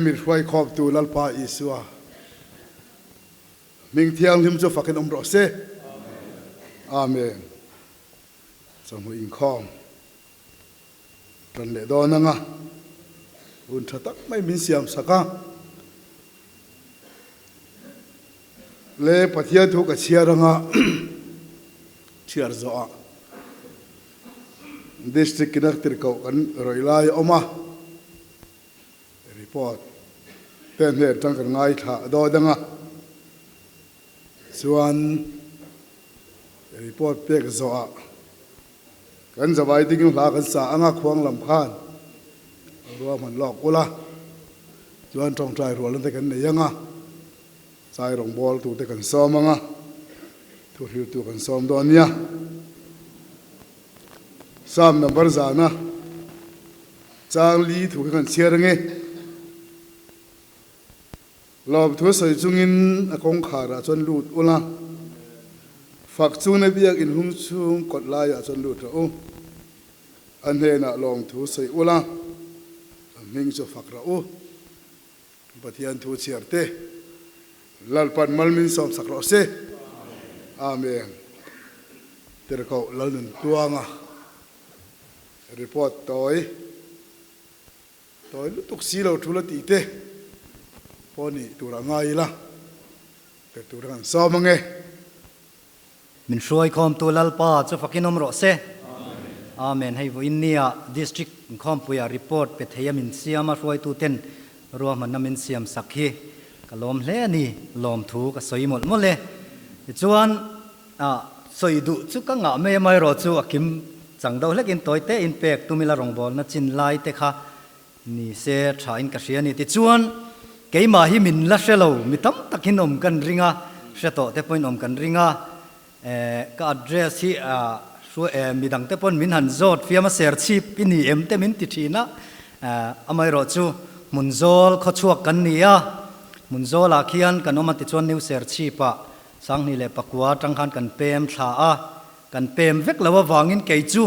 min hruai khawptu Lalpa Isua hming thianghlim chu fakin awm rawh se. Amen. Chawhnu inkhawm tan leh dawn anga hun tha tak mai min siam sak a. Le Pathian thu ka chhiar anga chhiar zawh ah District in a tirhkoh kan rawih lai a awm a, report te hnen atang kan ngaithla dawn anga chuan report pek zawh ah kan zavai ding hla kan sa anga khuang lam khan ruahman lawk ula chuan tawngtai rualna te kan nei anga. Chai rawngbâwl tute kan sâwm ang a, thuhriltu kan sâwm dawn nia. Psalm number zana chang li thu kha kan chhiar ang e. Lawmthu sawi chungin a kawngkharah chuan lut ula, fak chungna biak inhung chhung kawt laiah chuan lut rawh u. A hnenah lawmthu sawi ula, a hming chu fak rawh u. Pathian thu chhiar te Lalpan mal min sawm sak rawh se. Amen. Tirhkoh Lalnun Tluanga report tawi tawi lutuk si lo thu la tih te pawh nih tur a ngai ila pe tur a kan sawm ange. Min hruaikhawmtu Lalpa chu fakin awm rawh se. Amen. Hei vawiin nia District inkhawmpuiah report pe thei a min siam a hruaituten ruahmanna min siam sak hi ka lawm hle a ni. Lawmthu ka sawi mawlh mawlh e. Tichuan sawi duh chu ka ngah mai amaherawh chu a kim chang deuh hlekin tawi te in pek tum ila rawngbawlna chin lai te kha ni se tha in ka hria a ni. Tichuan, keimah hi min la hre lo, mi tam takin awm kan ring a, hre tawh te pawhin awm kan ring a, ka address hi mi dang te pawn min han zawt fiam a, serchhip i ni em te min ti thin a, amaherawh chu Hmunzawl khawchhuak kan ni a, Hmunzawlah khian kan awm a tichuan New Serchhip-ah 2009 atang khan kan pem thla a, Kan pem vek lo avangin kei chu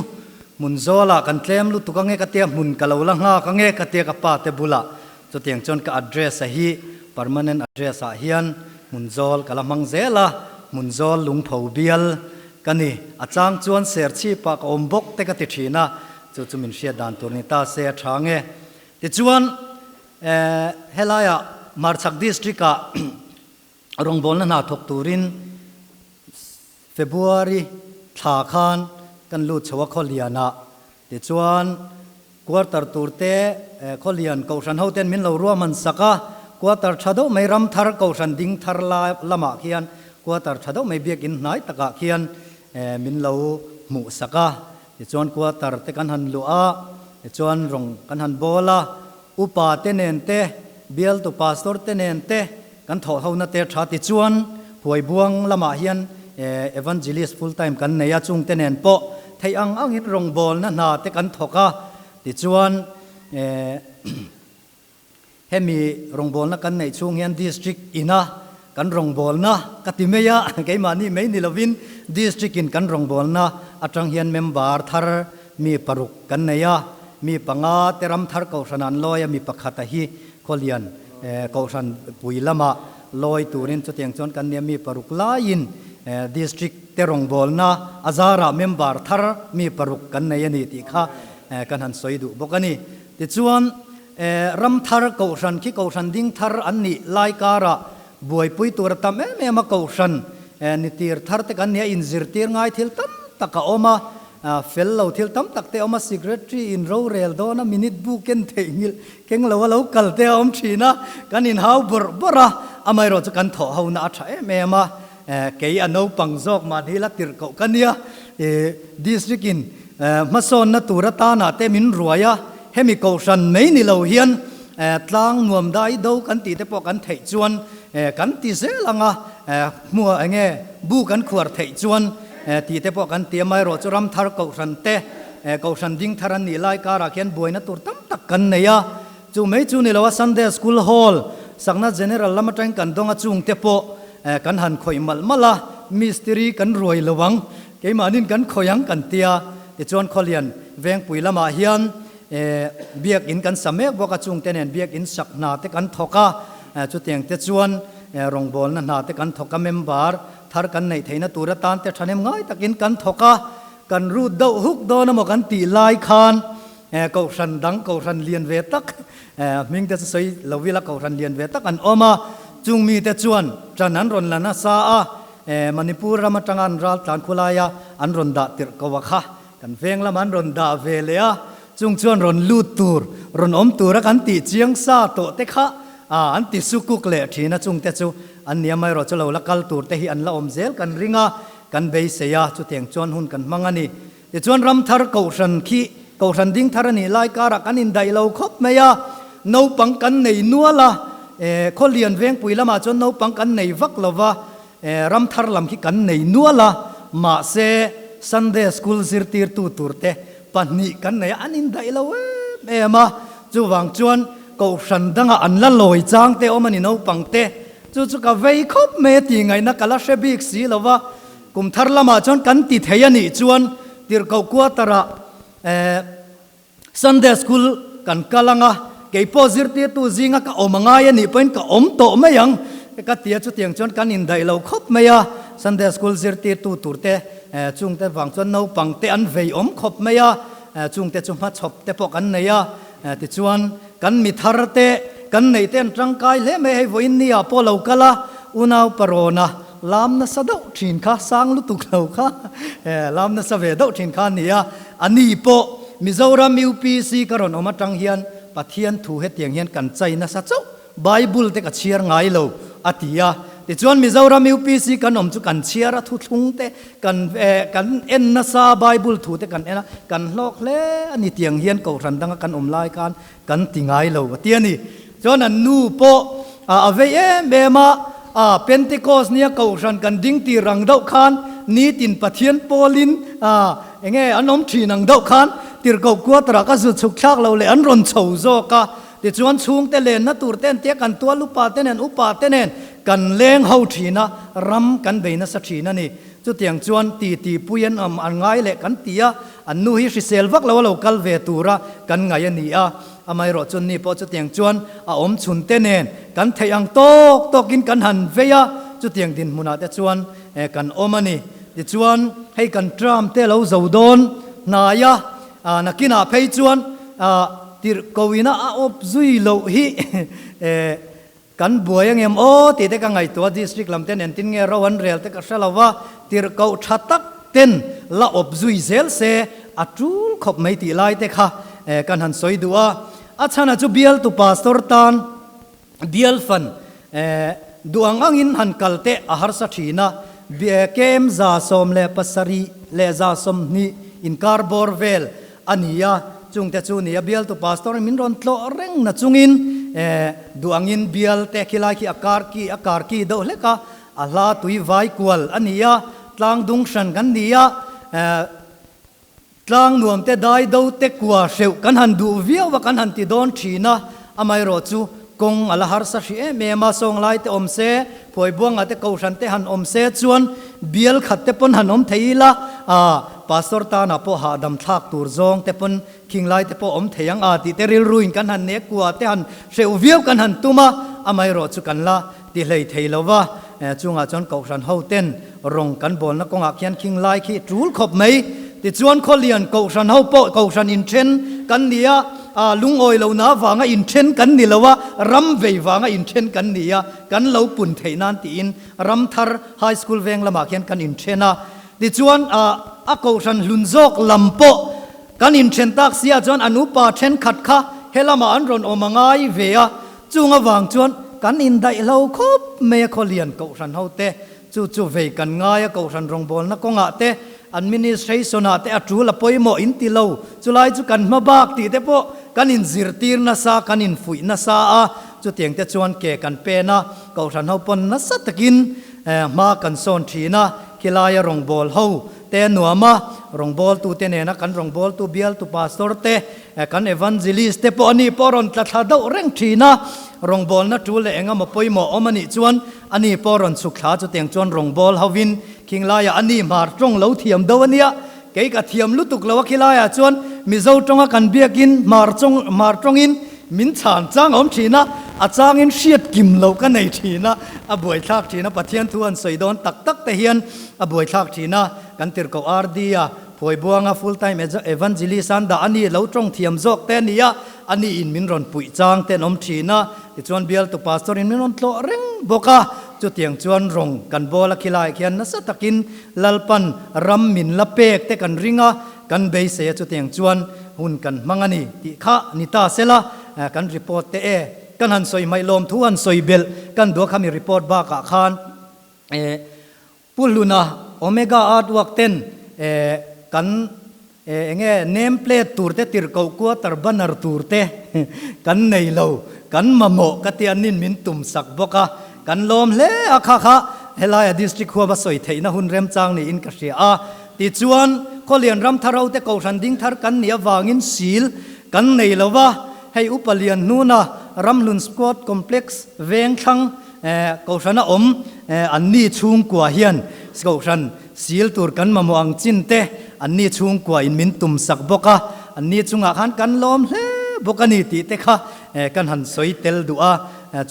hmun zawlah kan tlem lutuk ange ka tia hmun ka lo la nghak ange ka tia ka pa te bulah chutiang chuan ka address a hi permanent address ah hian hmun zawl ka la hmang zel a, hmun zawl lungpho bial ka ni. A chang chuan serchhip ah ka awm bawk te ka ti thin a, chu chu min hriat dan tur ni ta se a tha ange. Tichuan helaiah Hmarchhak district ah rawngbawlna hna thawk turin February thla khan kan lut chho a Khawlianah tichuan quarter tur te Khawlian Kohhran ho ten min lo ruahman sak a, quarter tha deuh mai ram thar Kohhran ding thar lamah khian quarter tha deuh mai biakin hnai takah khian min lo hmuh sak a, tichuan quarter te kan han luh a, tichuan rawng kan han bawl a, upa te nen te bialtu pastor te nen te Kan thawhhona te tha tichuan Huaibuang lamah hian Evangelist full time kan nei a, chungte nen pawh theih ang angin rawngbawlna hna te kan thawk a, tichuan hemi rawngbawlna kan neih chhung hian District ina kan rawngbawlna ka ti mai a, keimahni mai ni lovin District in kan rawngbawlna atang hian member thar mi paruk kan nei a, mi panga te ram thar kohhran an lawi a, mi pakhata hi Khawlian Kohhran pui lamah lawi turin chutiang chuan kan nia mi paruk laiin District te rawngbawlna a zarah member thar mi paruk kan nei a ni tih kha kan han sawi duh bawk a ni. Tichuan ram thar Kohhran khi Kohhran ding thar an nih lai karah buaipui tur a tam em em a Kohhran ni tir thar te kan nia inzirtir ngai thil tam tak a awm a, fel lo thil tam tak te a awm a, Secretary in rorel dawn a minute bu ken theihnghilh Keng lo a lo kal te a awm thin a, kan inhau bawrh bawrh a, amaherawh chu kan thawh ho na a tha em em a, kei a naupang zawk mahni la tirh koh ka nia, district in hmasawnna tur atana te min ruai a, hemi kohhran mai ni lo hian tlang nuam dai do kan tih te pawh kan theih chuan kan ti zel ang a, hmua enge bu kan khuar theih chuan tih te pawh kan ti, amaherawh chu ramthar kohhran te Kohhran ding thar an nih lai karah khian buaina tur tam tak kan nei a, chu mai chu ni lo a Sunday School Hall sakna General lam atangin kan dawng a chungte pawh kan han khawih malh malh a, mistiri kan ruai lo ang, keimahnin kan khawih ang kan tia, tichuan Khawlian Vengpui lamah hian Biakinn kan sa mek bawk a, chungte nen biakinn sak hna te kan thawk a, chutiang te chuan rawngbawlna hna te kan thawk a, member thar kan neih theihna tur atan te thahnem ngai takin kan thawk a, kan rut deuh huk dawn emaw kan tih lai khan kohhran dang kohhran lian ve tak hming te chu sawi lo ila kohhran lian ve tak an awm a, chung mite chuan ṭan an rawn la nasa a, Manipur ram atanga an ral tlan khulaia an rawn dah tirh ko a kha. Kan veng lam an rawn dah ve leh a, chung chuan rawn lut tur, rawn awm tura kan tih chiang sa tawh te kha an ti sukuk leh thin a, chung te chu an nia mai erawh chu lo la kal tur te hi an la awm zel kan ring a, kan beisei a, chutiang chuan hun kan hmang a ni. Tichuan Ramthar Kohhran khi Kohhran ding thar a nih lai karah kan indaih lo khawp mai a, naupang kan nei nual a, Khawlian Vengpui lamah chuan naupang kan nei vak lo va, Ramthar lam khi kan nei nual a, mahse Sunday School zirtirtu turte pahnih kan nei a, an indaih lo em em a, chuvang chuan Kohhran dangah an la lawi chang te awm a ni naupang te, chu chu ka vei khawp mai a tih ngaihna ka la hre bik si lo va, kum thar lamah chuan kan ti thei a nih chuan Tirhkoh Quarter-ah Sunday School kan kal ang a, kei pawh zirtirtu zinga ka awm a ngai a nih pawhin ka awm tawh mai ang ka ti a, chutiang chuan kan indaih lo khawp mai a, Sunday School zirtirtu turte chungte vang chuan naupang te an vei awm khawp mai a, chungte chu hmachhawp te pawh kan nei a, tichuan kan mi thar te kan neih te an tangkai hle mai, hei vawiin ni ah pawh lo kal a, unau parawn a lam nasa deuh thin kha, sang lutuk lo kha lam nasa ve deuh thin kha a ni a. A ni pawh Mizoram UPC ka rawn awm atang hian Pathian thu hetiang hian kan chai nasa chauh, Bible te ka chhiar ngai lo a ti a. Tichuan Mizoram UPC kan awm chu kan chhiar a thuthlung te kan kan en nasa Bible thu te kan en a, kan hlawk hle a ni tiang hian Kohhran danga kan awm lai khan kan ti ngai lo a ti a ni. Chuan an nu pawh a vei em em a, a Pentecost nia Kohhran kan ding tir ang deuh khan nitin Pathian pawlin enge an awm thin ang deuh khan tirhkoh quarter ah ka zu chhuk thlak lo leh an rawn chho zawk a. Tichuan chhungte lenna tur te an tia kan tual upa te nen upa te nen kan leng ho thin a, ram kan bei nasa thin a ni. Chutiang chuan ti ti pui an awm an ngai leh kan ti a, an nu hi hrisel vak lo a lo kal ve tura kan ngaih a ni a. Amaherawh chu ni pawh chutiang chuan a awm chhun te nen kan theih ang tawk tawkin kan han vei a, chutiang dinhmunah te chuan kan awm a ni. Tichuan hei kan term te lo zo dawn hnai a, nakinah phei chuan tirhkohina a awp zui loh hi Kan buai angem aw tih te ka ngaihtuah district lam ten entin nge ro an rel te ka hre lo va, tirhkoh tha tak ten la awp zui zel se a tul khawp mai tih lai te kha kan han sawi duh a. A chhana chu bialtu pastor tan bial fan duh ang angin han kal teh a harsa thin a, KM 17 leh 20 inkar bawr vel A ni a, chungte chu ni a bialtu pastor in min rawn tlawh reng na chungin duh angin bial te khilai khi a kar ki a kar ki deuh hlek a, a hla tui vai kual a ni a, tlang dung hran kan ni a, tlang nuam te dai do te kua hreuh kan han duh viau a kan han ti dawn thin a, amaherawh chu kawng a la harsa hrih em em a, sawnglai te awm se, phuaibuanga te kohhran te han awm se chuan bial khat te pawn han awm thei ila, Pastor tana pawh hahdam thlak tur zawng te pawn khinglai te pawh awm thei ang a tih te rilruin kan han nek kua te han hreuh viau kan han tum a, amaherawh chu kan la ti hlei thei lo va, chungah chuan Kohhran ho ten rawng kan bawlna kawngah khian khinglai khi tul khawp mai. Tichuan Khawlian Kohhran ho pawh Kohhran inthen kan ni a, lungawi lohna avanga inthen kan ni lo a, ram vei vanga inthen kan ni a, kan lo pun theih nan tiin Ramthar High School veng lamah khian kan inthen a. Tichuan, a kohhran hlun zawk lam pawh kan inthen tak sia chuan an upa thenkhat kha he lamah an rawn awm a ngai ve a, chung avang chuan kan indaihlo khawp mai a khawlian kohhran ho te chu chu vei kan ngai a kohhran rawngbawlna kawngah te administration ah te a tul a pawimawh in ti lo chulai chu kan hma bak tih te pawh kan inzirtir nasa kan infuih nasa a chutiang te chuan ke kan pen a kohhran ho pawn nasa takin Hma kan sawn thin a, khilaia rawngbâwl ho te a nuam a, rawngbâwltute nena kan rawngbâwltu bialtu pastor te, kan evangelist te pawh ani pawh a rawn tla thla deuh reng thin a, rawngbâwlna tul leh eng emaw pawimawh awm a nih chuan ani pawh a rawn chhuk thla chutiang chuan rawngbâwl hovin khing laiah ani hmar tawng lo thiam deuh a nia, kei ka thiam lutuk lo a khilaiah chuan Mizo tawnga kan biakin Hmar chawng Hmar tawngin min chhan chang a awm thin a, a changin hriat kim loh ka nei thin a, a buaithlak thin a, Pathian thu an sawi dawn tak tak te hian a buaithlak thin a, kan tirhkoh RD a Phuaibuanga full time evangelist an dah a ni lo tawng thiam zawk te a ni a, a ni in min rawn puih chang te an awm thin a, tichuan bialtu pastor in min rawn tlawh reng bawk a, chutiang chuan rawng kan bawl a khilaiah khian nasa takin Lalpan ram min la pek te kan ring a, kan beisei a chutiang chuan hun kan hmang a ni tih kha ni ta sela kan report te e kan han sawi hmaih lawm thu han sawi belh kan duak khami report bakah khan e Pu Hluna Omega Artwork ten e kan e enge name plate tur te tirhkoh quarter banner tur te kan nei lo kan mamawh ka ti anin min tum sak bawk a kan lawm hle a kha kha helaia district huam a sawi theihna hun remchang niin ka hria a. Tichuan, Khawlian ram thar hote Kohhran ding thar kan nih avangin sil kan nei lo va, hei Upa Lian hnuna Ramhlun Squad Complex veng thlang Kohhrana awm an ni chhungkua hian Kohhran sil tur kan mamawh ang chin te an ni chhungkua in min tum sak bawk a, an ni chungah khan kan lawm hle bawk a ni tih te kha kan han sawi tel duh a.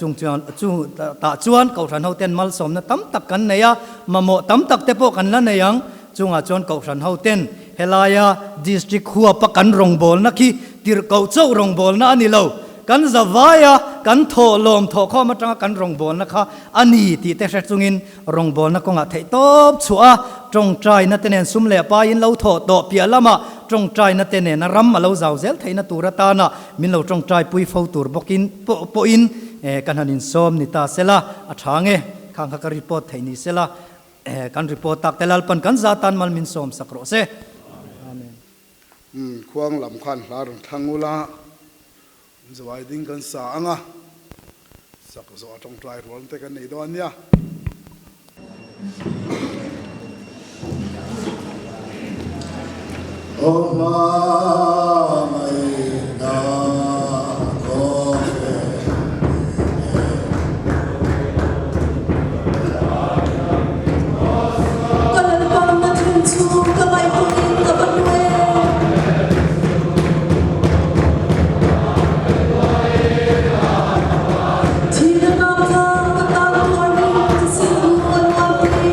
Chung chuan chu tah chuan Kohhran hoten malsawmna tam tak kan nei a, mamawh tam tak te pawh kan la nei ang. Chungah chuan Kohhran hoten helaia District huapa kan rawngbawlna khi tirhkoh chauh rawngbawlna a ni lo. Kan zavaia kan thawhlawm thawhkhawm atanga kan rawngbawlna kha a ni tih te hre chungin rawngbawlna kawngah theih tawp chhuah a, tawngtaina te nen sum leh paiin lo thawh tawh piah lamah tawngtaina te nena ram a lo zau zel theihna tur atana Min lo tawngtai pui fo tur bawkin pawhin kan han insawm ni ta sela, a tha nge, khang kha ka report theih ni sela, kan report tak te Lalpan kan za tan mal min sawm sak rawh se. Amen. Umm khuang lam khan hla rawn thlang ula, zuai ding kan sa ang a, sak zawh a tawngtai rual te kan nei dawn nia. Ka Lalpa na thil chu ka ngaihtuahin ka va hmu e. Thihna kap kha ka tan tuarmi thisen duh a luan ti.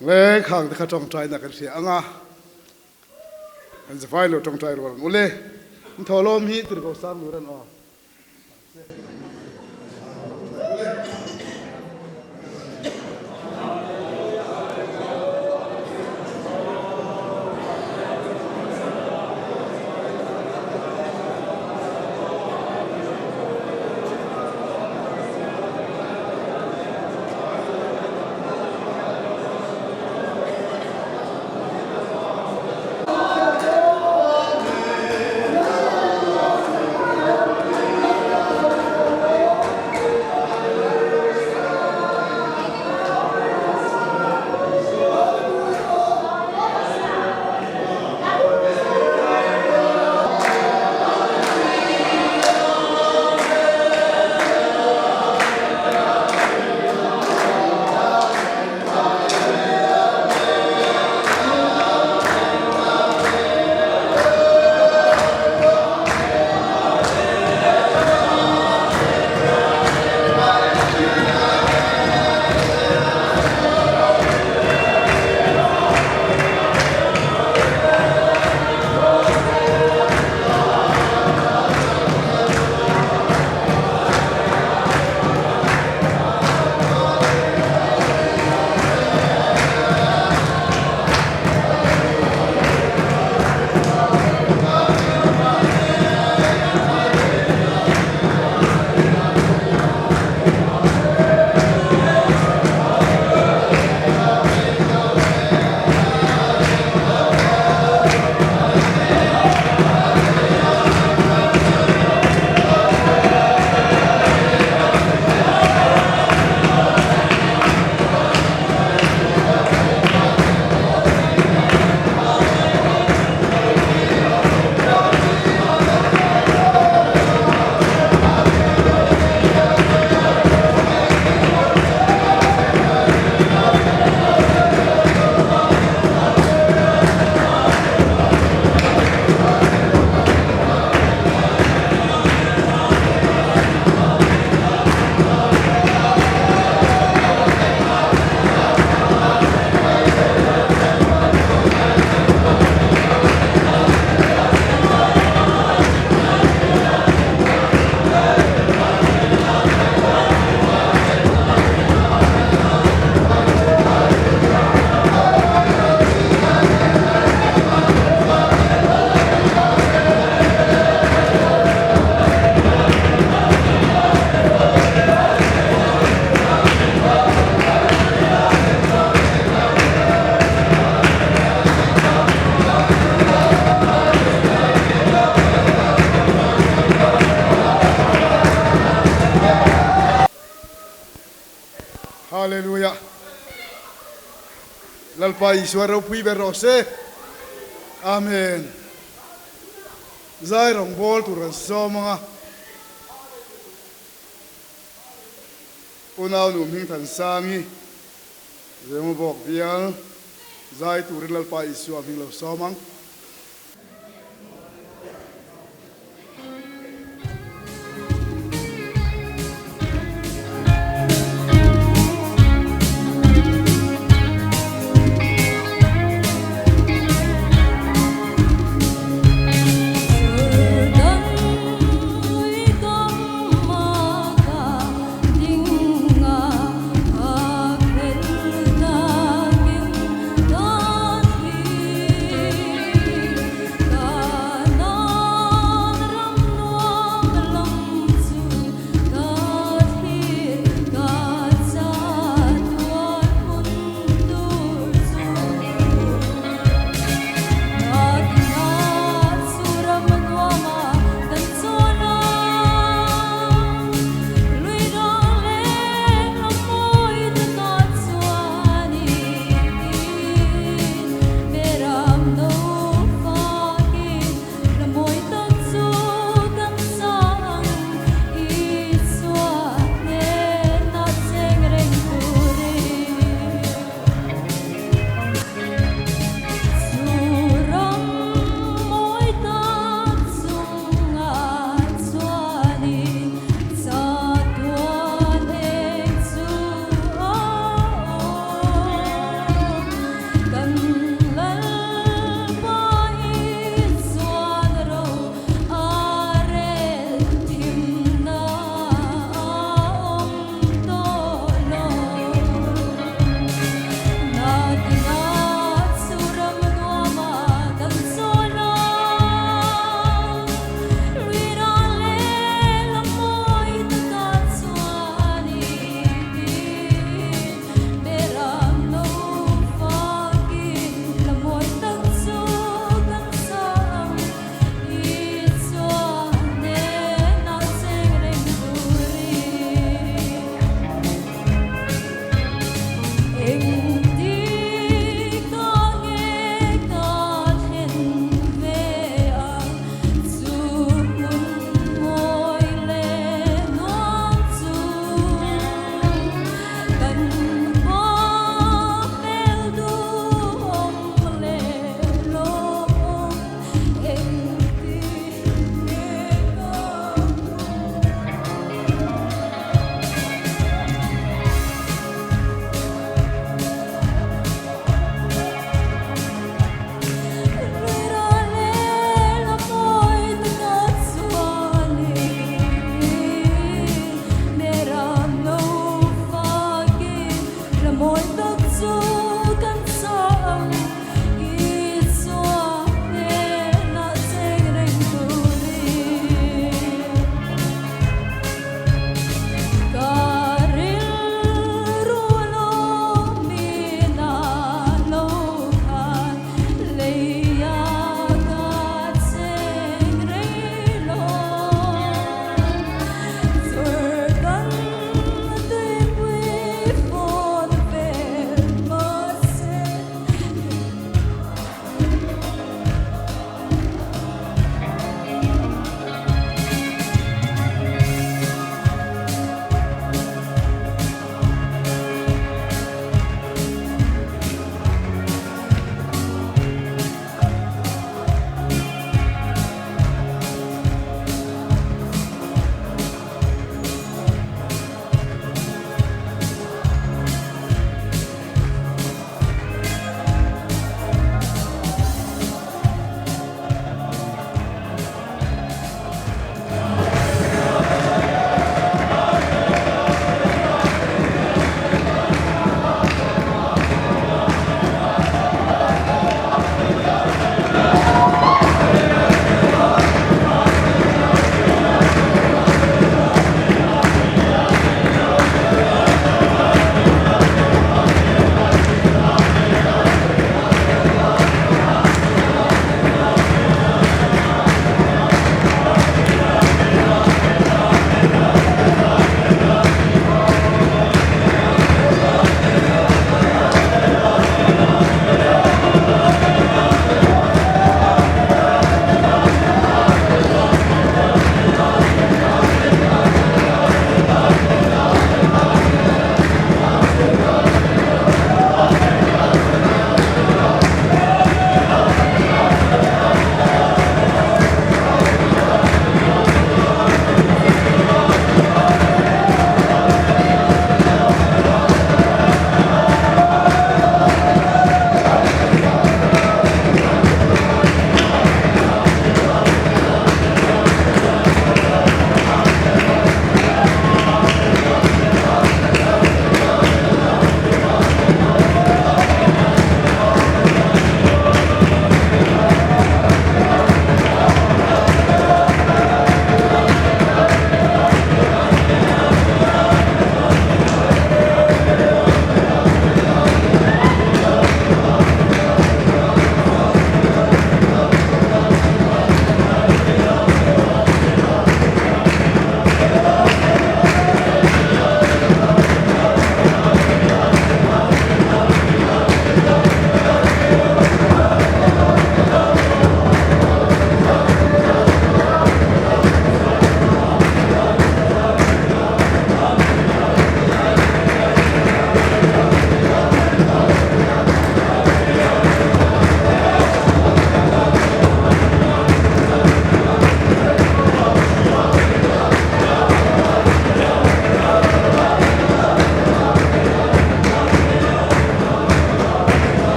Le khang te kha tawngtaina kan hria ang a, kan zavai lo tawngtai rual ang ule. In thaw lawm hi tirhkoh sang tur an aw. Hallelujah. Lalpa Isua ropui ber rawh se. Amen. Zai rawngbawl tur kan sawm ang a. Unau nu Hmingthansangi Zemabawk bial zai turin Lalpa Isua hming lo sawm ang.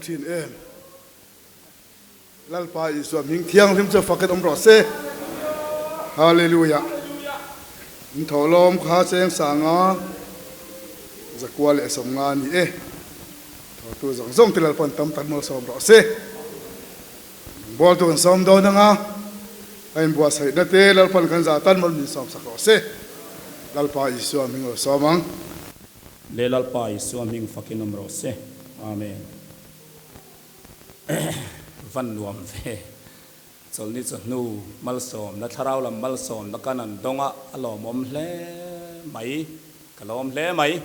thin em. Lalpa Isua hming thianghlim chu fakin awm rawh se. Hallelujah. In thawhlawm kha cheng sanga zakua leh sawmnga a ni e. Thawhtu zawng zawng te Lalpa'n tam tak malsawm rawh se. Bawltu kan sawm dawn anga a inbuatsaihna te Lalpa'n kan zah tan mal min sawm sak rawh se. Lalpa Isua hming lo sawm ang. Le Lalpa Isua hming fakin awm rawh se. Amen. Van nuam ve. Chawlhni chawhnu malsawmna, thlarau lam malsawmna kan an dawng a, a lawmawm hle mai, ka lawm hle mai.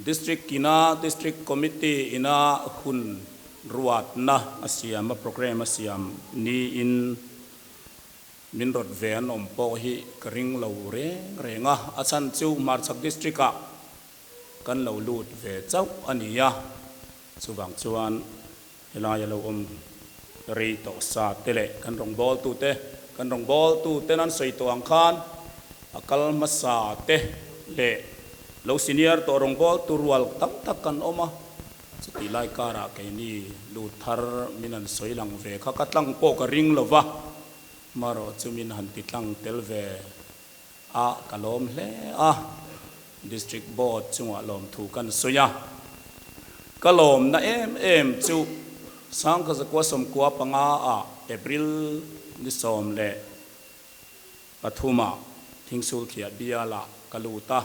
District ina District Committee ina hun ruatna a siam a, programme a siam niin min rawt ve an awm pawh hi ka ring lo reng reng a, a chhan chu Hmarchhak District ah Kan lo lut ve chauh a ni a, chuvang chuan helai a lo awm rei tawh sa te leh kan rawngbawltute, kan rawngbawltuten an sawi tawh ang khan a kal hmasa te leh lo senior tawh rawngbawltu rual tam tak kan awm a, chutih lai karah keini lut thar min han sawi lang ve kha ka tlang pawh ka ring lo va, marawh chu min han ti tlang tel ve A ka lawm hle a, District Board chungah lawmthu kan sawi a. Ka lawmna em em chu Sangkhazakua 95 ah April ni 13 ah Thingsulthliah bialah ka lut a.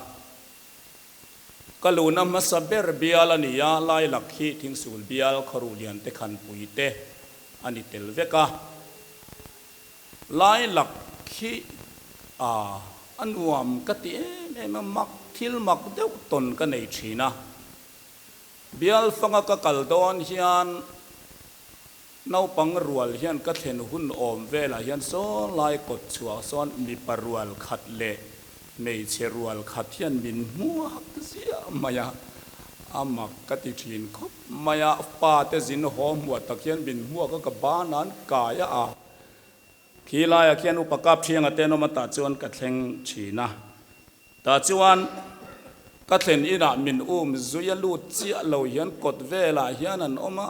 Ka luna hmasa ber bial a ni a, Lailak hi Thingsul bial Khawruhlian te khanpui te a ni tel vek a. Lailak hi a a nuam ka ti em em a, mak thil mak deuh tawn ka nei thin a. Bialfanga ka kal dawn hian naupang rual hian ka thlen hun awm velah hian sawn lai kawt chhuah sawn mipa rual khat leh hmeichhe rual khat hian min hmuak ziah mai a, a mak ka ti thin khawp mai a, pa te zin haw hmuah tak hian min hmuak a, ka ban an kai a a. Khi laiah khian upa kap thianga tenawm a tah chuan ka thleng thin a. Tah chuan ka thlen inah min um zui a lut chiah lo hian kawt velah hian an awm a.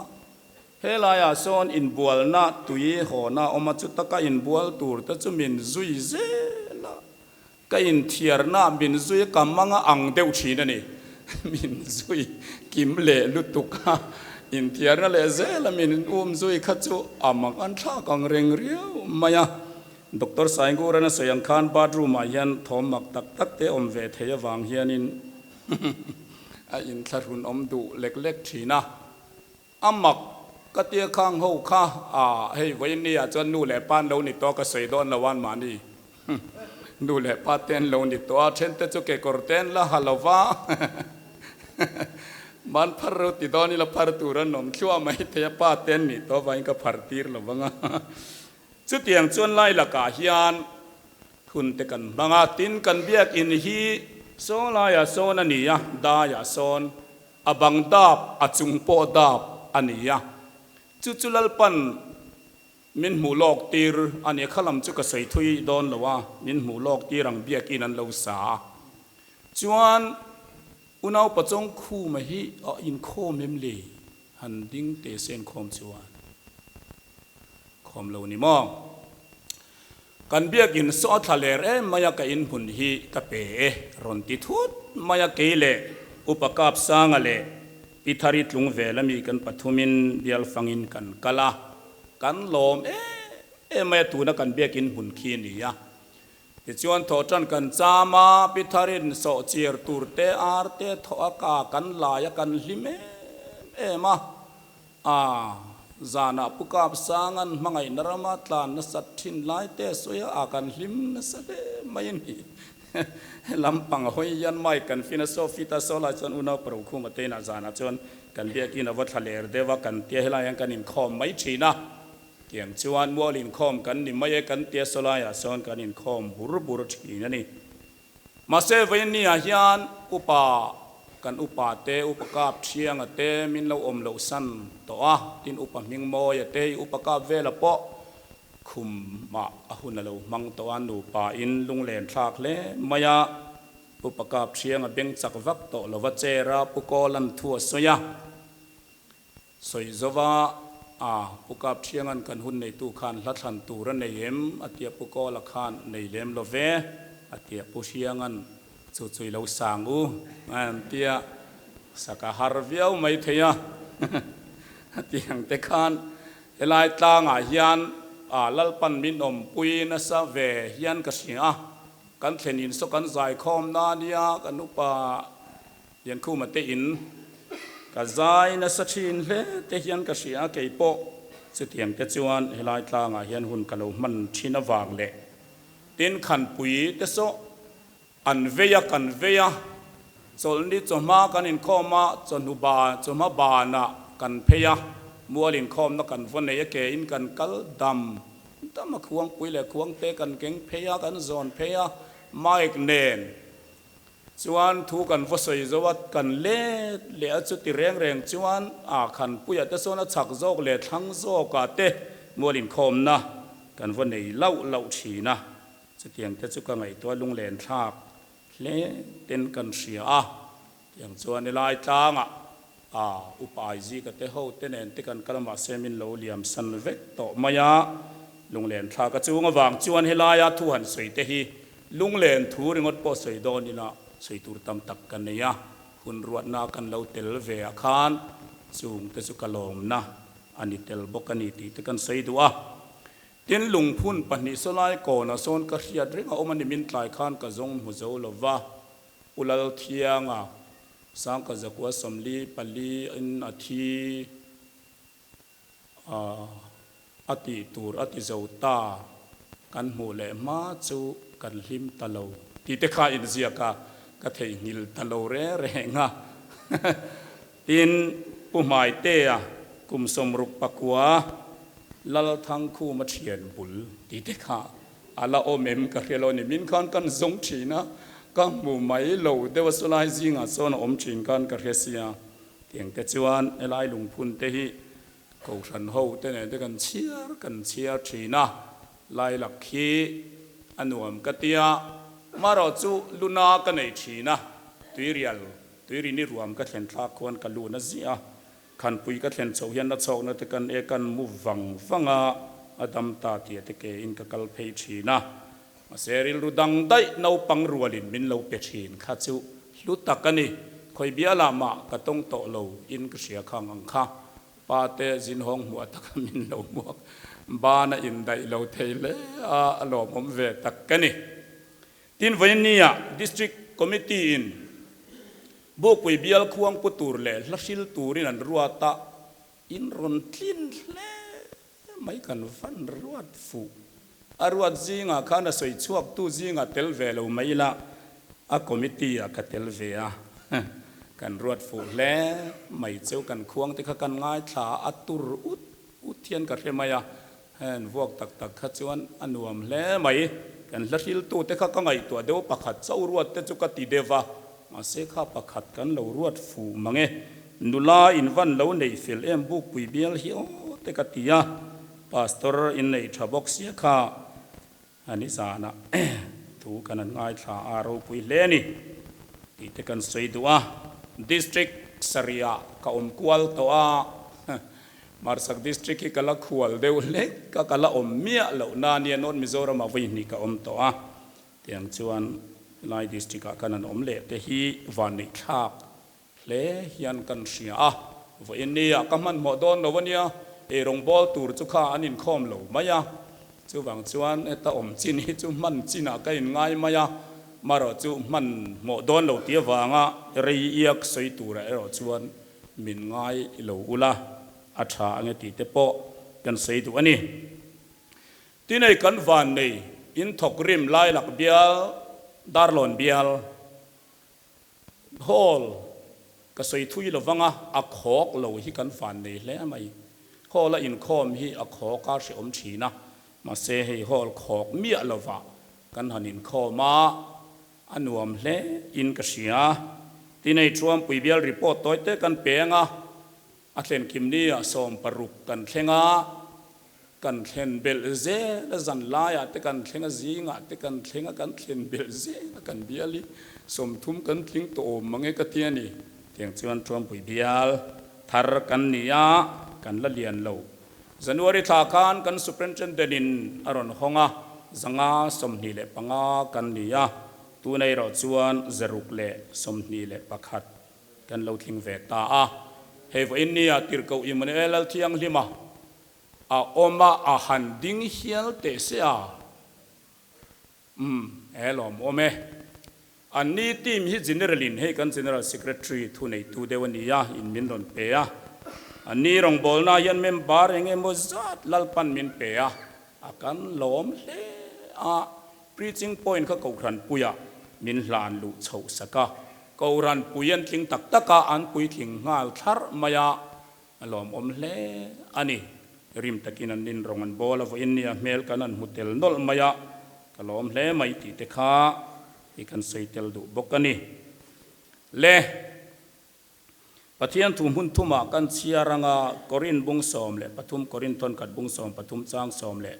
He laiah sawn inbualna tui hawna a awm a, chuta ka inbual tur te chu min zui zel a. Ka inthiarna min zui ka manga ang deuh thin a ni. Min zui kim leh lutuk a, inthiarna leh zela min um zui kha chu a mak an thlak ang reng riau mai a. Doctor Saingura'n a sawi ang khan bathroom ah hian thawm mak tak tak te awm ve thei avang hianin a inthlahrun awm duh lek lek thin a. A mak ka tia khang ho kha a hei vawiin ni ah chuan nu leh pa an lo ni tawh a ka sawi dawn lo an mahni nu leh pa te an lo ni tawh a then te chu kekawr te an la ha lo va man phar ro ti dawn ila phar tur an awm thluah mai thei a pa te an nih tawh avangin ka phar tir lo vang a chutiang chuan lai lakah hian hun te kan hmang a tin kan biakin hi saw laiah sawn a ni a daiah sawn A bang dap, a chung pawh dap a ni a. Chu chu Lalpan min hmuh lawk tir a ni. Kha lam chu ka sawi thui dawn lo a, min hmuh lawk tir ang biakin an lo sa a. Chuan unau pachawng khuma hi a inkhawm em le? Han ding teh se inkhawm chuan khawm lo ni maw? Kan biakin saw a thla ler em mai a ka inhmun hi ka pe e rawn ti thut mai a kei leh Upa Kapsanga leh Pi Thari tlung vel ami kan pathumin bial fangin kan kal a, kan lawm em em mai a tuna kan biakin hmun khi a ni a. Tichuan thawhtan kan cham a, Pi Tharin sawhchir tur te ar te thawh a ka kan lai a kan hlim em em a. A, zanah Pu Kapsanga'n hmangaihna rama tlan nasat thin lai te sawi a, a kan hlim nasa hle mai a ni. Lampang hawi hian mic kan fin a, Sophie-ta saw lai chuan unau Parokhuma te inah zanah chuan kan biakin a va thla ler deuh a, kan tia helai hian kan inkhawm mai thin a. Tiang chuan mual inkhawm kan ni mai e kan tia saw laiah sawn kan inkhawm bur bur thin a ni. Mahse vawiinni ah hian upa kan upa te, upa kap thianga te min lo awm loh san tawh a, tin upa Hmingmawia te hi upa kap vela pawh khumah a hun a lo hmang tawh a, nupa in lunglen thlak hle mai a, upa kap thianga beng chak vak tawh lova chair a Pu Kawlan thu a sawi a. Sawi zova a, Pu Kap Thianga'n kan hun neitu khan hla thlan tur a nei em? a tia Pu Kawla khan nei lem lo ve, a tia Pu Hrianga'n chu chu i lo sang u an tia sak a har viau mai thei a, a ti ang te khan helai tlangah hian a Lalpan min awmpui nasa ve hian ka hria a, kan thlen in saw kan zaikhawm na nia kan upa Liankhuma te in ka zai nasa thin hle te hian ka hria a, kei pawh chutiang te chuan helai tlangah hian hun ka lo hman thin avang leh tin khanpui te saw an vei a kan vei a, chawlhni chawhma kan inkhawm a, chawhnu ba chawhma banah kan phei a, mual inkhawmna kan vaw nei a, ke in kan kal dam dam a, khuangpui leh khuangte kan keng phei a, kan zawn phei a, mic nen Chuan thu kan va sawi zo a, kan let leh a chuti reng reng chuan a khan puia te sawn a chhak zawk leh thlang zawkah te mual inkhawmna kan va nei lauh lauh thin a, chutiang te chu ka ngaihtuah lunglen thlak hle ten kan hria a, tiang chuan helai tlangah a upa Aizika te ho te nen te kan kal a mahse min lo liam san vek tawh mai a, lunglen thlak a chung avang chuan helaia thu han sawi te hi Lunglen thu ringawt pawh sawi dawn ila sawi tur tam tak ka nei a, hun ruatna kan lo tel ve ah khan chung te chu ka lawmna a ni tel bawk a ni tih te kan sawi duh a. Tin, lungphun pahnih sawlai kawnah sawn ka hriat reng a awm a ni min tlai khan ka zawng hmu zo lo va, Pu Lalthianga Sangka Zakua 44 in a thi. A a tih tur a ti zo ta, kan hmuh leh hma chu kan hlim ta lo tih te kha inziak a, ka theihnghilh ta lo reng reng a. Tin, Pu Hmaitea kum 64 Lalthangkhuma thian bul tih te kha a la awm em ka hria lo a ni. Min khan kan zawng thin a, ka hmu mai lo deuh a, sawlai zingah chuan a awm thin khan ka hria sia. Tiang te chuan helai lungphun te hi Kohhran ho te nen te kan chhiar kan chhiar thin a, Lailak hi a nuam ka tia, marawh chu luna ka nei thin a, tuirial tuirini ruam ka thlen thlak khuan ka lun a ziah a, khanpui ka thlen chhoh hian na chhawkna te kan e kan mu vang vang a, a dam ta tia te ke in ka kal phei thin a, Mahse rilru dang daih naupang rualin min lo pe thin kha chu hlu tak a ni. Khawi bialah mah ka tawng tawh lo in ka hria khang ang kha. Pa te zinhawng hmuah taka min lo hmuak ban a indaih lo thei hle a, a lawmawm ve tak ka ni. Tin vawiinnia District Committee in Bukpui bial khuang pu tur leh hla hril turin an ruat a, in rawn tlin hle Mai kan van ruat fuh. A ruat zingah khan a sawi chhuaktu zingah tel ve lo mai ila, a committee ah ka tel ve a, kan ruat fuh hle mai cheu kan khuang te kha kan ngaithla a, a tur ut ut hian ka hre mai a, hen vuak tak tak kha chuan a nuam hle mai. Kan hla hriltu te kha ka ngaihtuah deuh pakhat chauh ruat te chu ka ti deuh va, mahse kha pakhat kan lo ruat fuh mang e. Nula in van lo neih fel em bukpui bial hi aw te ka ti a, Pastor in neih tha bawk sia kha a ni zanah thu kan han ngaithla a ropui hle a ni tih te kan sawi duh a. District sarih ah ka awm kual tawh a, Marsak District hi ka la khual deuh hlek a, ka la awm miah loh na nia North Mizoram ah vawi hnih ka awm tawh a, tiang chuan helai District ah khan an awm leh te hi vanneih thlak Hle hian kan hria a, vawiin nia ka hmanhmawh dawn lo a nia, ei rawngbâwl tur chu kha an inkhâwm lo mai a, chuvang chuan heta awm chin hi chu hman chinah ka inngai mai a, marawh chu hmanhmawh dawn lo tih avanga rei iak sawi turah erawh chuan min ngai lo ula a tha ange tih te pawh kan sawi duh a ni. Tinei kan van nei in thawk rim Lailak bial, Darlawn bial, Hall ka sawi thui lo vang a, a khawk lo hi kan fan nei hle mai. Hall a inkhawm hi a khawk a hrehawm thin a, mahse hei hall khawk miah lovah kan han inkhawm a, a nuam hle in ka hria. Tin hei Thuampui bial report tawi te kan peng a, A thlen kim ni ah 60 kan thleng a, kan thlen belh zel a, zan lai ah te kan thleng a, zing ah te kan thleng a, kan thlen belh zel a, kan bial hi 30 kan tling tawh awm mang e ka ti a ni. Tiang chuan Truampui bial Thar kan ni a, kan la lian lo. January thla khan kan Superintendent in a rawn hawng a, 525 kan ni a, tuna erawh chuan 621 kan lo tling ve ta a. Hei vawiin nia Tirhkoh Immanuel Lalthianghlima a awm a, a han ding hial teh se a. Umm, he lawm awm e. An ni team hi General in hei kan General Secretary thu neitu deuh a ni a, in min rawn pe a. An ni rawngbawlna hian member eng emaw zat Lalpan min pe a, a kan lawm hle a. Preaching point kha Kohhranpuiah min hlan luh chhoh sak a. Kohhranpui an tling tak tak a, an puitling nghal thlarh mai a. A lawmawm hle a ni. Rim takin an nin rawng an bawl a, vawiin nia hmel kan han hmu tel nawlh mai a, ka lawm hle mai tih te kha i kan sawi tel duh bawk a ni. Le, Pathian thu hmun thumah kan chhiar anga Korin bung 13, Korin thawnkhat bung 13 chang 11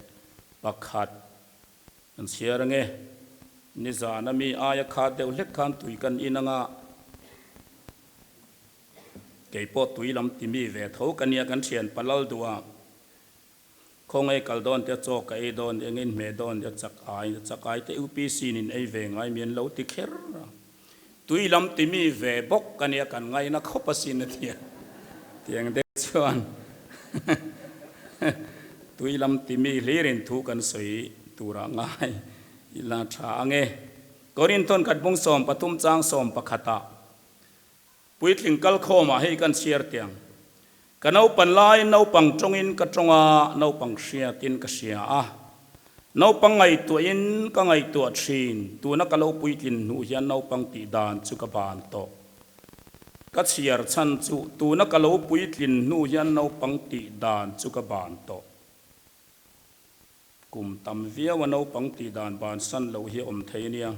kan chhiar ange. Nizan a mi aia khat deuh hlek khan tui kan in anga, Kei pawh tui lam ti mi ve tho ka nia kan thian pa lal duh a, khawngaih kal dawn te chaw ka ei dawn eng in hmeh dawn te chak ai chak ai te UPC in ei ve ngai mi an lo ti kher a, tui lam ti mi ve bawk ka nia kan ngaina khawp asin a tia tiang deuh chuan tui lam ti mi hlir in thu kan sawi turah ngai ila tha ange. Korinthon khat bung 13 chang 11 ah Puitling kal khawmah hei kan chhiar tiang. Ka naupan laiin naupang tawngin ka tawng a, naupang hriatin ka hria a. Naupang ngaihtuahin ka ngaihtuah thin, tuna ka lo puitlin hnu hian naupang tih dan chu ka ban tawh. Ka chhiar chhan chu tuna ka lo puitlin hnu hian naupang tih dan chu ka ban tawh. Kum tam viau a naupang tih dan bansan loh hi a awm thei nia.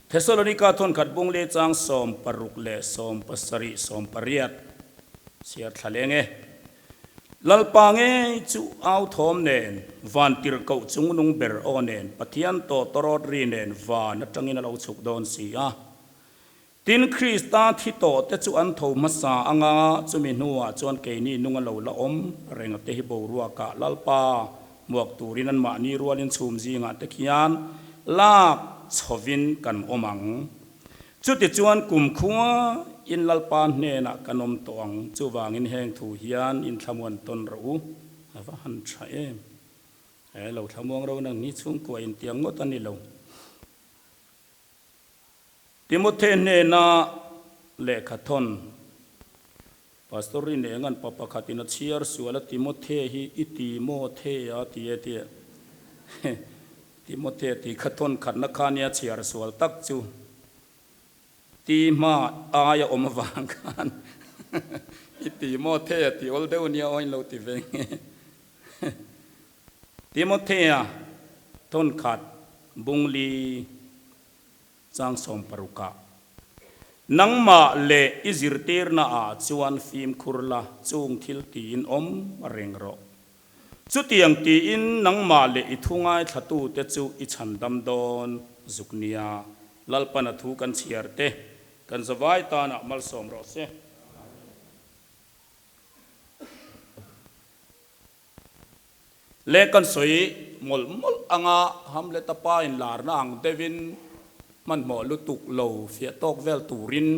Thesalonika thawnkhat bung leh chang 60 leh 70, 80 chhiar thla leng e. Lalpa ngei chu au thawm nen, van tirhkoh chungnung ber aw nen, Pathian tawh tawrawt ri nen van atangin a lo chhuk dawn si a. Tin, Krista thi tawh te chu an tho hmasa anga, chumi hnuah chuan keini nung a lo la awm reng a te hi boruakah Lalpa hmuak turin anmahni rualin chhum zingah te khian lak chhovin kan awm ang. Chutichuan kumkhua in Lalpa hnenah kan awm tawh ang, chuvangin heng thu hian inthlamuan tawn rawh u, a va han tha em. He lo thlamuang ro nang ni chhungkua intiang ngawt a ni lo. Timothy hnena lehkha thawn, Pastor ri neng an pa pakhatin a chhiar sual a Timothy hi i ti maw the a ti e tia Timothy tih kha thawn khatna kha nia chhiar sual tak chu ti hma aia awm avang khan i ti maw the a ti awl deuh nia aw in lo ti ve nge Timothea thawn khat bungli Chang 60 ah, Nangmah leh i zirtirna ah chuan fimkhur la, chung thil tiin awm reng rawh. Chutiang tiin nangmah leh i thu ngaithlatute chu i chhandam dawn zuk nia. Lalpan a thu kan chhiar te, kan zavai tanah malsawm rawh se. Leh kan sawi mawlh mawlh anga Hamlet-a pa in larna ang deuhin hmanhmawh lutuk lo fiah tawk vel turin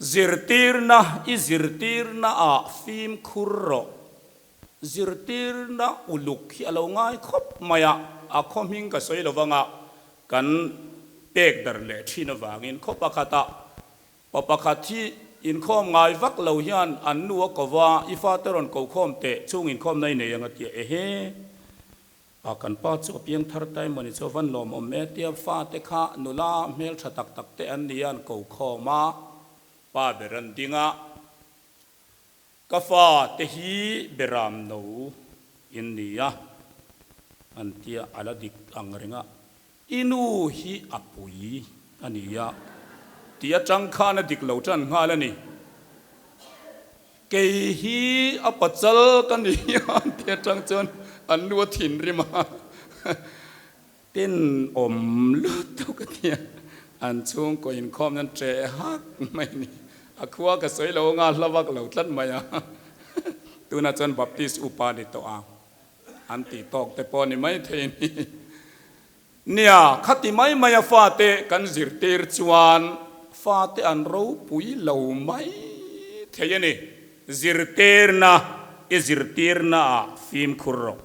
zirtirna i zirtirna ah fimkhur rawh. Zirtirna uluk hi a lo ngai khawp mai a, a khaw hming ka sawi lo vanga kan pek dar leh thin avangin khaw pakhatah Pa pakhat hi inkhawm ngai vak lo hian an nu a ko va, I fate rawn ko khawm teh, chung inkhawmna i nei ang a ti a, Ehe, pa kan pa chu a piang thar ta emaw ni chu a van lawmawm e tia fate kha nula hmeltha tak tak te an ni a an ko khawm a, pa ber an ding a, Ka fate hi beram no in ni a, an tia a la dik ang reng a, I nu hi a pui a ni a, tih atang khan a dik lo tan nghal a ni. Kei hi a pachal ka ni a tih atang chuan an nu a thinrim a, tin awm lutuk a tia, an chhungkaw inkhawm nan ṭeh hak mai a ni. A khua ka sawi lo anga hla vak lo tlat mai a. Tunah chuan Baptist upa ni tawh a, an tih tawk te pawh ni mai thei ni. Nia, khati mai mai a fate kan zirtir chuan fate an ropui lo mai thei a ni. Zirtirna i zirtirna ah fimkhur rawh.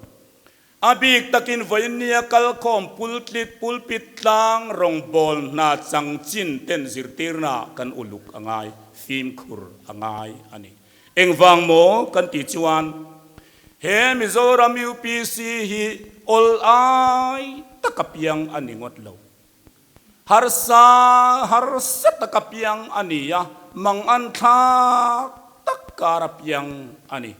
A bik takin vawinia kalkhawm pultlit pulpit tlang rawngbâwl hna changchin ten zirtirnaah kan uluk a ngai, fimkhur a ngai a ni. Engvang maw kan tih chuan he Mizoram UPC hi awl ai taka piang a ni ngawt lo. Harsa harsa taka piang a ni a, mangan thlak tak kara piang a ni.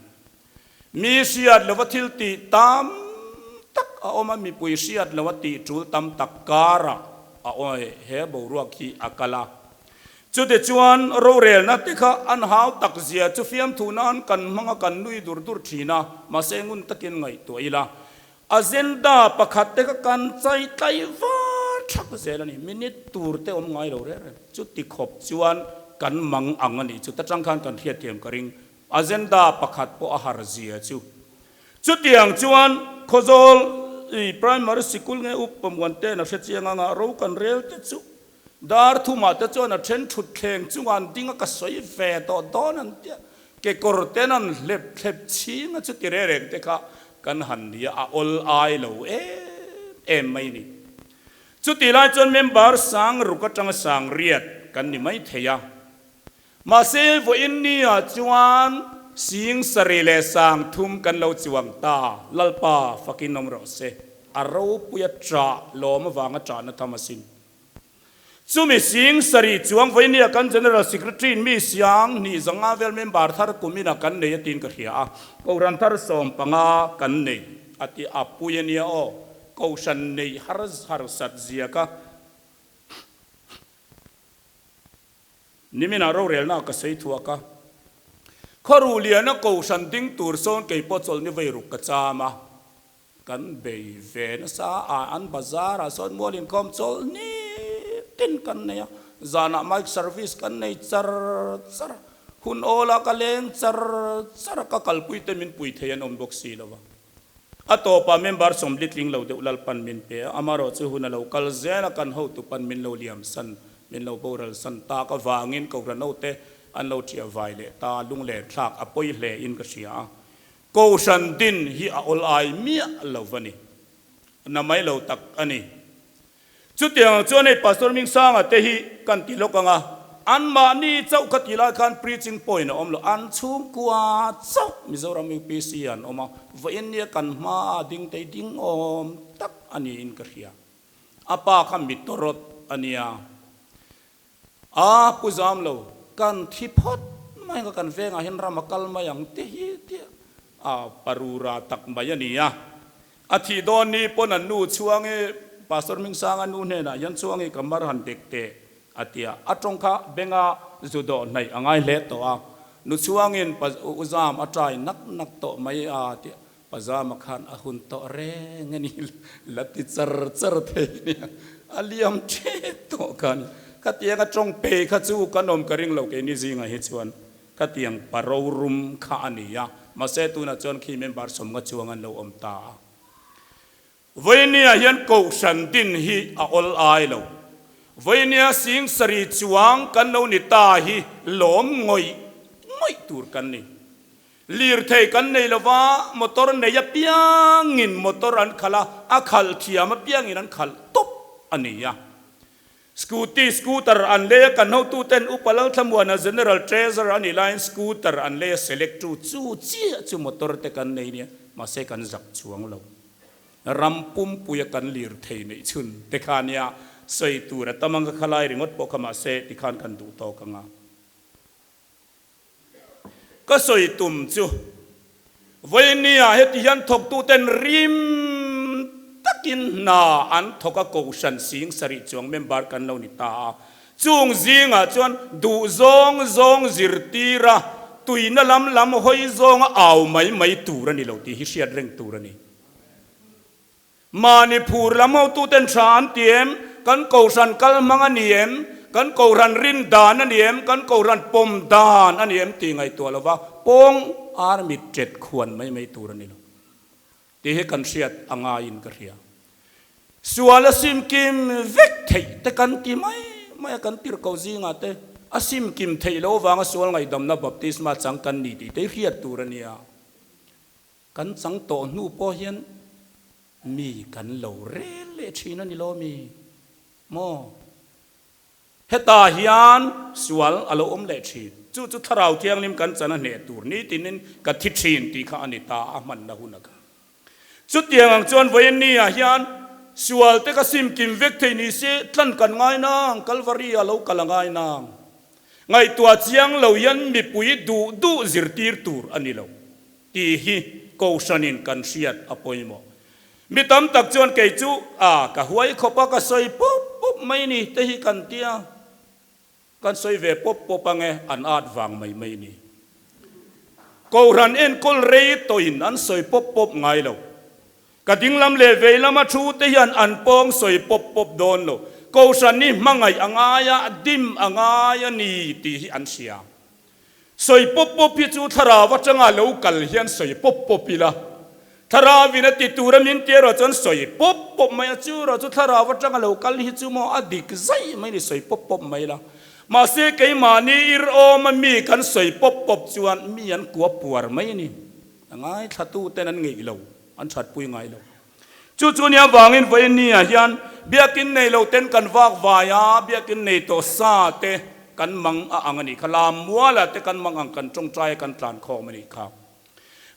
Mi hriat lova thil tih tam tak a awm a, mipui hriat lova tih tul tam tak karah a awm a, he boruak hi a kal a. Chutichuan rorelna te kha an hau tak zia chu fiamthu nan kan hmang a, kan nui dur dur thin a, mahse ngun takin ngaihtuah ila. Agenda pakhat te kha kan chai tlai var thak zel a ni, minute tur te awm ngai lo reng reng. Chuti khawp chuan kan mang ang a nih chu, ta tang khan kan hriatthiam ka ring. Agenda pakhat pawh a har zia chu. Chutiang chuan Khawzawl i Primary Sikul nge up pawmwan ten a hre chiang anga ro kan rel te chu dar thumah te chuan a then thut thleng chunga an ding a ka sawi ve tawh dawn an tia kekawr ten an hlep thlep chhing a chuti reng reng te kha kan han nia a awl ai lo em em mai ni. Chutih lai chuan member sang ruk atanga sang riat kan ni mai thei a. Mahse, vawiin ni-ah chuan sing sarih leh sang thum kan lo chuang ta, Lalpa fakin awm rawh se. A ropuia ṭah lawm avanga ṭahna tham asin. Chumi sing sarih chuang vawiin ni-ah kan General Secretary-in mi siang hnih zanga vel member thar kuminah kan nei a tiin ka hria a, Kohhran thar 15 kan nei a ti a pui a nia aw, Kohhran neih har harsat zia kha. Niminah rorelna ka sawi thuak a, Khawruh liana kohhran ding tur sawn kei pawh chawlhni vei ruk ka cham a, kan bei ve nasa a, an bazar ah sawn mual inkhawm chawlhni tin kan nei a, zanah mic service kan nei char char a, hun awlah ka leng char char a, ka kalpui te min pui thei an awm bawk si lo va. A tawpah member sawmli tling lo deuh Lalpan min pe a, amarawh chu hun a lo kal zel a, kan hotu pan min lo liam san, min lo boral san tak avangin Kohhran hote an lo ṭiah vai leh ta, lunglen thlak a pawi hle in ka hria a. Kohhran din hi a awl ai miah lo va ni, na mai lo tak a ni. Chutiang ang chuan hei Pastor Mingsanga te hi kan ti lawk ang a, anmahni chauh kha ti lai khan preaching point a awm lo, an chhungkua chauh Mizoram UPC an awm a, vawiin nia kan hma a ding tei ding awm tak a niin ka hria. A pa kha mi tawrawt a nia. A pu zam lo, kan thi phawt mai ang a, kan vengah hian ram a kal mai ang te hi tia a parura tak mai a ni a. A thih dawn ni pawn an nu chhuang i Pastor Hmingsanga nu hnenah hian chhuang i ka mar han dek teh a ti a. A tawng kha benga zu dawh hnaih a ngai hle tawh a. Nu chhuangin pa u zam a trai nak nak tawh mai a ti a. Pa zama khan a hun tawh reng a ni la ti char char thei nia. A liam thet tawh kha a ni. Khatiang a tawng pe kha chu kan awm ka ring lo keini zingah hi chuan. Khatiang pa rorum kha a ni a, mahse tunah chuan khi member sawmnga chuang an lo awm ta a. Vawinia hian Kohhran din hi a awl ai lo. Vawinia sing sarih chuang kan lo ni ta hi lawm ngawih ngawih tur kan ni. Lirthei kan nei lova, motor nei apiangin motor an khalh a, a khalh thiam apiangin an khalh tawp a ni a. Scooty, scooter, an lei a, kan hotuten Upa Lalthlamuana General Treasurer a nih laiin scooter an lei a select tu chu chiah chu motor te kan nei nia, mahse kan zak chuang lo. Ram pumpui a kan lir thei neih chhun te kha nia sawi tur a tam ang ka khalai ringawt pawh kha mahse tikhan kan duh tawk ang a. Ka sawi tum chu, Vawinia heti hian thawktuten rim takin hna an thawk a, Kohhran sing sarih chuang member kan lo ni ta a. Chung zingah chuan duh zawng zawng zirtir a, tuina lam lam hawi zawnga au mai mai tur a ni lo tih hi hriat reng tur a ni. Mahni phur lam hotuten tha an ti em? Kan Kohhran kal hmang a ni em? Kan Kohhran rin dan a ni em? Kan Kohhran pawm dan a ni em tih ngaihtuah lova pawng ar mit ṭet khuan mai mai tur a ni lo tih hi kan hriat a ngaiin ka hria. Sual a sim kim vek theih te kan ti mai mai a, kan tirhkoh zingah te a sim kim theih loh avanga sual ngaihdamna baptisma chang kan ni tih te hi hriat tur a nia. Kan chang tawh hnu pawh hian mi kan lo rel leh thin a ni lo mi maw? Hetah hian sual a lo awm leh thin. Chu chu Thlarau Thianghlim kan chan a hneh tur nitinin ka thi thin tih kha a ni ta a hmanna hun a kha. Chutiang ang chuan vawiin ni-ah hian sual te ka sim kim vek thei ni se tlan kan ngai nang, Kalvari a lo kal a ngai nang. Ngaihtuah chiang lo hian mipui duh duh zirtir tur a ni lo. Tih hi Kohhranin kan hriat a pawimawh. Mi tam tak chuan kei chu a ka huai khawp a, ka sawi pawp pawp mai ni te hi kan tia, kan sawi ve pawp pawp ange an at vang mai mai ni. Kohhran enkawl rei tawhin an sawi pawp pawp ngai lo. Ka dinglam leh veilama thu te hian an pawng sawi pawp pawp dawn lo. Kohhran hi hmangaih a ngai a, dim a ngai a ni tih hi an hria. Sawi pawp pawp hi chu thlarau atanga lo kal hian sawi pawp pawp ila, thlarauin a ti tura min ti erawh chuan sawi pawp pawp mai a, chu erawh chu thlarau atanga lo kal hi chu maw a dik zaih mai ni sawi pawp pawp mai ila. Mahse keimahni ir awma mi kan sawi pawp pawp chuan mi an kua puar mai a ni. A ngaithla ten an ngeih lo, an thatpui ngai lo. Chu chu nia vangin vawiin ni ah hian biakin nei lo ten kan vak vai a, biakin nei tawh sa te kan mang a ang a nih kha, lam mual ah te kan mang ang kan tawngtai a kan tlan khawm a nih kha.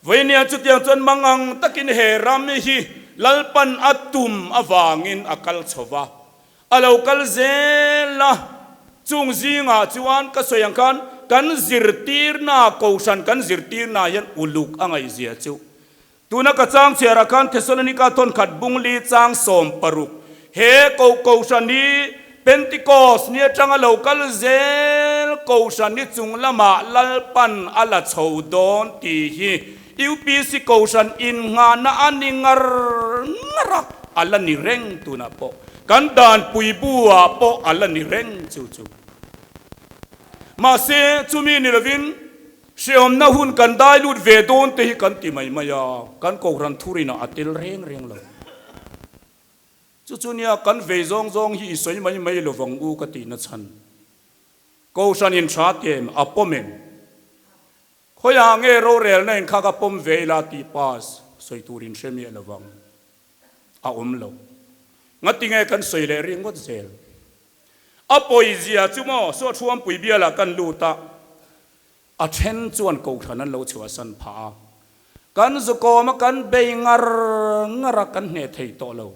Vawiin ni ah chutiang chuan mang ang takin he ram hi Lalpan a tum avangin a kal chho va, a lo kal zel a, chung zingah chuan ka sawi ang khan kan zirtirna, kohhran kan zirtirna hian uluk a ngaihzia chu Tuna ka chang chhiarah khan Thesalonika thawnkhat bung li chang 16 he koh kohhran hi Pentecost ni atanga lo kal zel kohhran hi chung lamah Lalpan a la chho dawn tih hi UPC kohhran innghahna a ni ngar ngar a, a la ni reng tunah pawh kan danpui bu ah pawh a la ni reng chu chu. Mahse chumi ni lovin Hreawmna hun kan dai lut ve dawn te hi kan ti mai mai a, kan Kohhran thurinah a tel reng reng lo. Chu chu nia kan vei zawng zawng hi i sawi mai mai lo vang u ka tihna chhan. Kohhran in tha tem a pawm em? Khawiah nge rorelna in kha ka pawm ve ila tih pass sawi tur in hre miah lo vang. A awm lo. Ngati nge kan sawi leh ringawt zel? A pawizia chu maw Suahthuampui bialah kan lut a, a then chuan Kohhran an lo chhuahsan phah a, kan zukawm a kan bei ngar ngar a kan hneh thei tawh lo.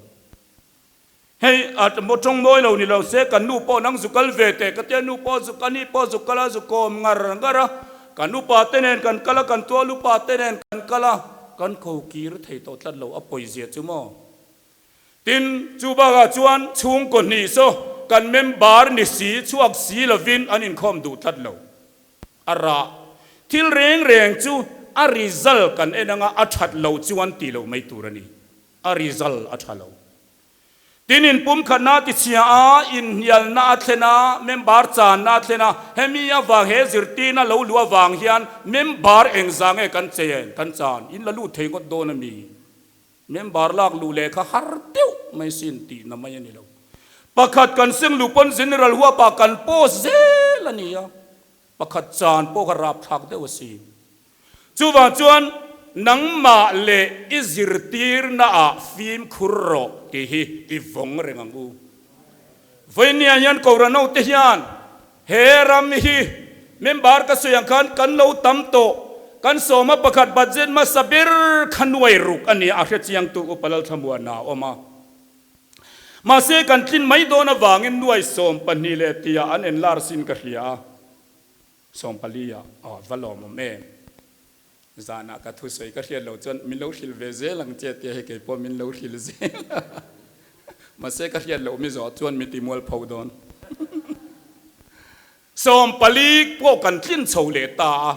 Hei a tawng mawi lo ni lo se kan nu pawh nang zu kal ve teh ka tia nu pawh zu ka ni pawh zu kal a zu kawm ngar ngar a, kan upa te nen kan kal a kan tual upa te nen kan kal a, kan ko kir thei tawh tlat lo a pawizia chu maw. Tin, chu bakah chuan chhungkaw hnih saw kan member ni si chhuak si lovin an inkhawm duh tlat lo. A rah thil reng reng chu a result kan en anga a that loh chuan tih loh mai tur a ni. A result a tha lo. Tin, inpumkhatna tichhia a, inhnialna a thlen a, member channa a thlen a, hemi avang he zirtirna lo luh avang hian member engzah nge kan chen, kan chan, in la lut thei ngawt dawn a mi? Member lak luh leh kha har deuh mai sin tihna mai a ni lo. Pakhat kan seng luh pawn General huapah kan post zel a ni a, pakhat chan pawh kha rapthlak deuh a si. Chuvang chuan nangmah leh i zirtirnaah fimkhur rawh tih hi i vawng reng ang u. Vawinia hian Kohhran te hian he ram hi member ka sawi ang khan kan lo tam tawh, kan sawma pakhat budget hmasa ber kha nuai ruk a nia a hre chiang tu Upa Lalthlamuana a awm a. Mahse kan tlin mai dawn avangin nuai 12 leh tia an enlar sin ka hria a, 14 ah aw va lawmawm em. Zanah ka thusawi ka hriat loh chuan min lo hrilh ve zel ang che tia hei kei pawh min lo hrilh zel a, mahse ka hriat loh mi zawh chuan mi ti mual pho dawn. 14 pawh kan tlin chho leh ta a,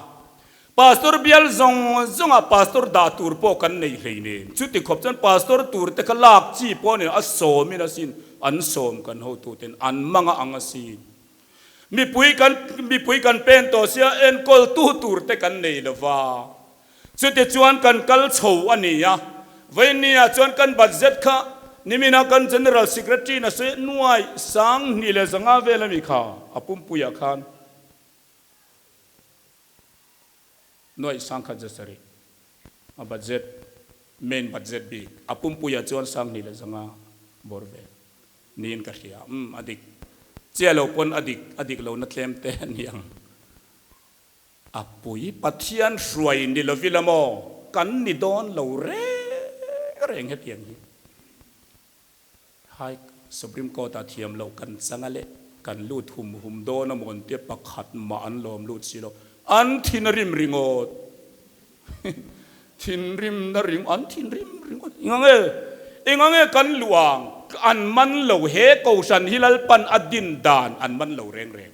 Pastor bial zawng zawngah Pastor dah tur pawh kan nei hlei nen, chuti khawp chuan Pastor tur te kha lak chi pawh nen a sawmin asin an sawm kan hotuten an manga ang asin. Mipui kan mipui kan pen tawh sia enkawl tu tur te kan nei lo va. Chutichuan kan kal chho a ni a. Vawinia chuan kan budget kha nimina kan General Secretary in a sawi nuai 2000 vel a mi kha a pumpuiah khan nuai 1700 a budget main budget bik a pumpuiah chuan 2500 bawr vel niin ka hria. Umm a dik chiah lo pawn a dik a dik lo na tlem te a ni ang. A pui Pathian hruai ni lovi la maw kan ni dawn lo reng reng hetiang hi. Hai Supreme Court ah thiam loh kan chang a leh kan lut hum hum dawn a mawn tia pakhat mah an lawm lut si lo. An thin a rim ringawt. Thinrim na ring an thinrim ringawt. Engang e? Engang e kan luh ang an man lo he Kohhran hi Lalpan a din dan an man lo reng reng.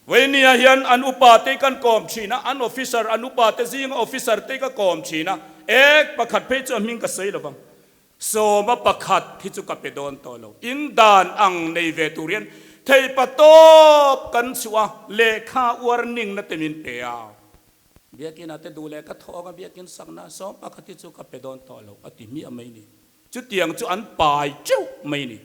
Vainia hian an upa te kan kawm thin a, an officer, an upa te zinga officer te ka kawm thin a, ek pakhat phei chu a hming ka sawi lo vang. Sawma pakhat hi chu ka pe dawn tawh lo. In dan ang nei ve tur hian theipa tawp kan chhuah a, lehkha warning na te min pe a. Biakin ah te duh leh ka thawng a, biakin sakna sawm pakhat hi chu ka pe dawn tawh lo a ti hmiah mai ni. Chutiang chu an pai teuh mai ni.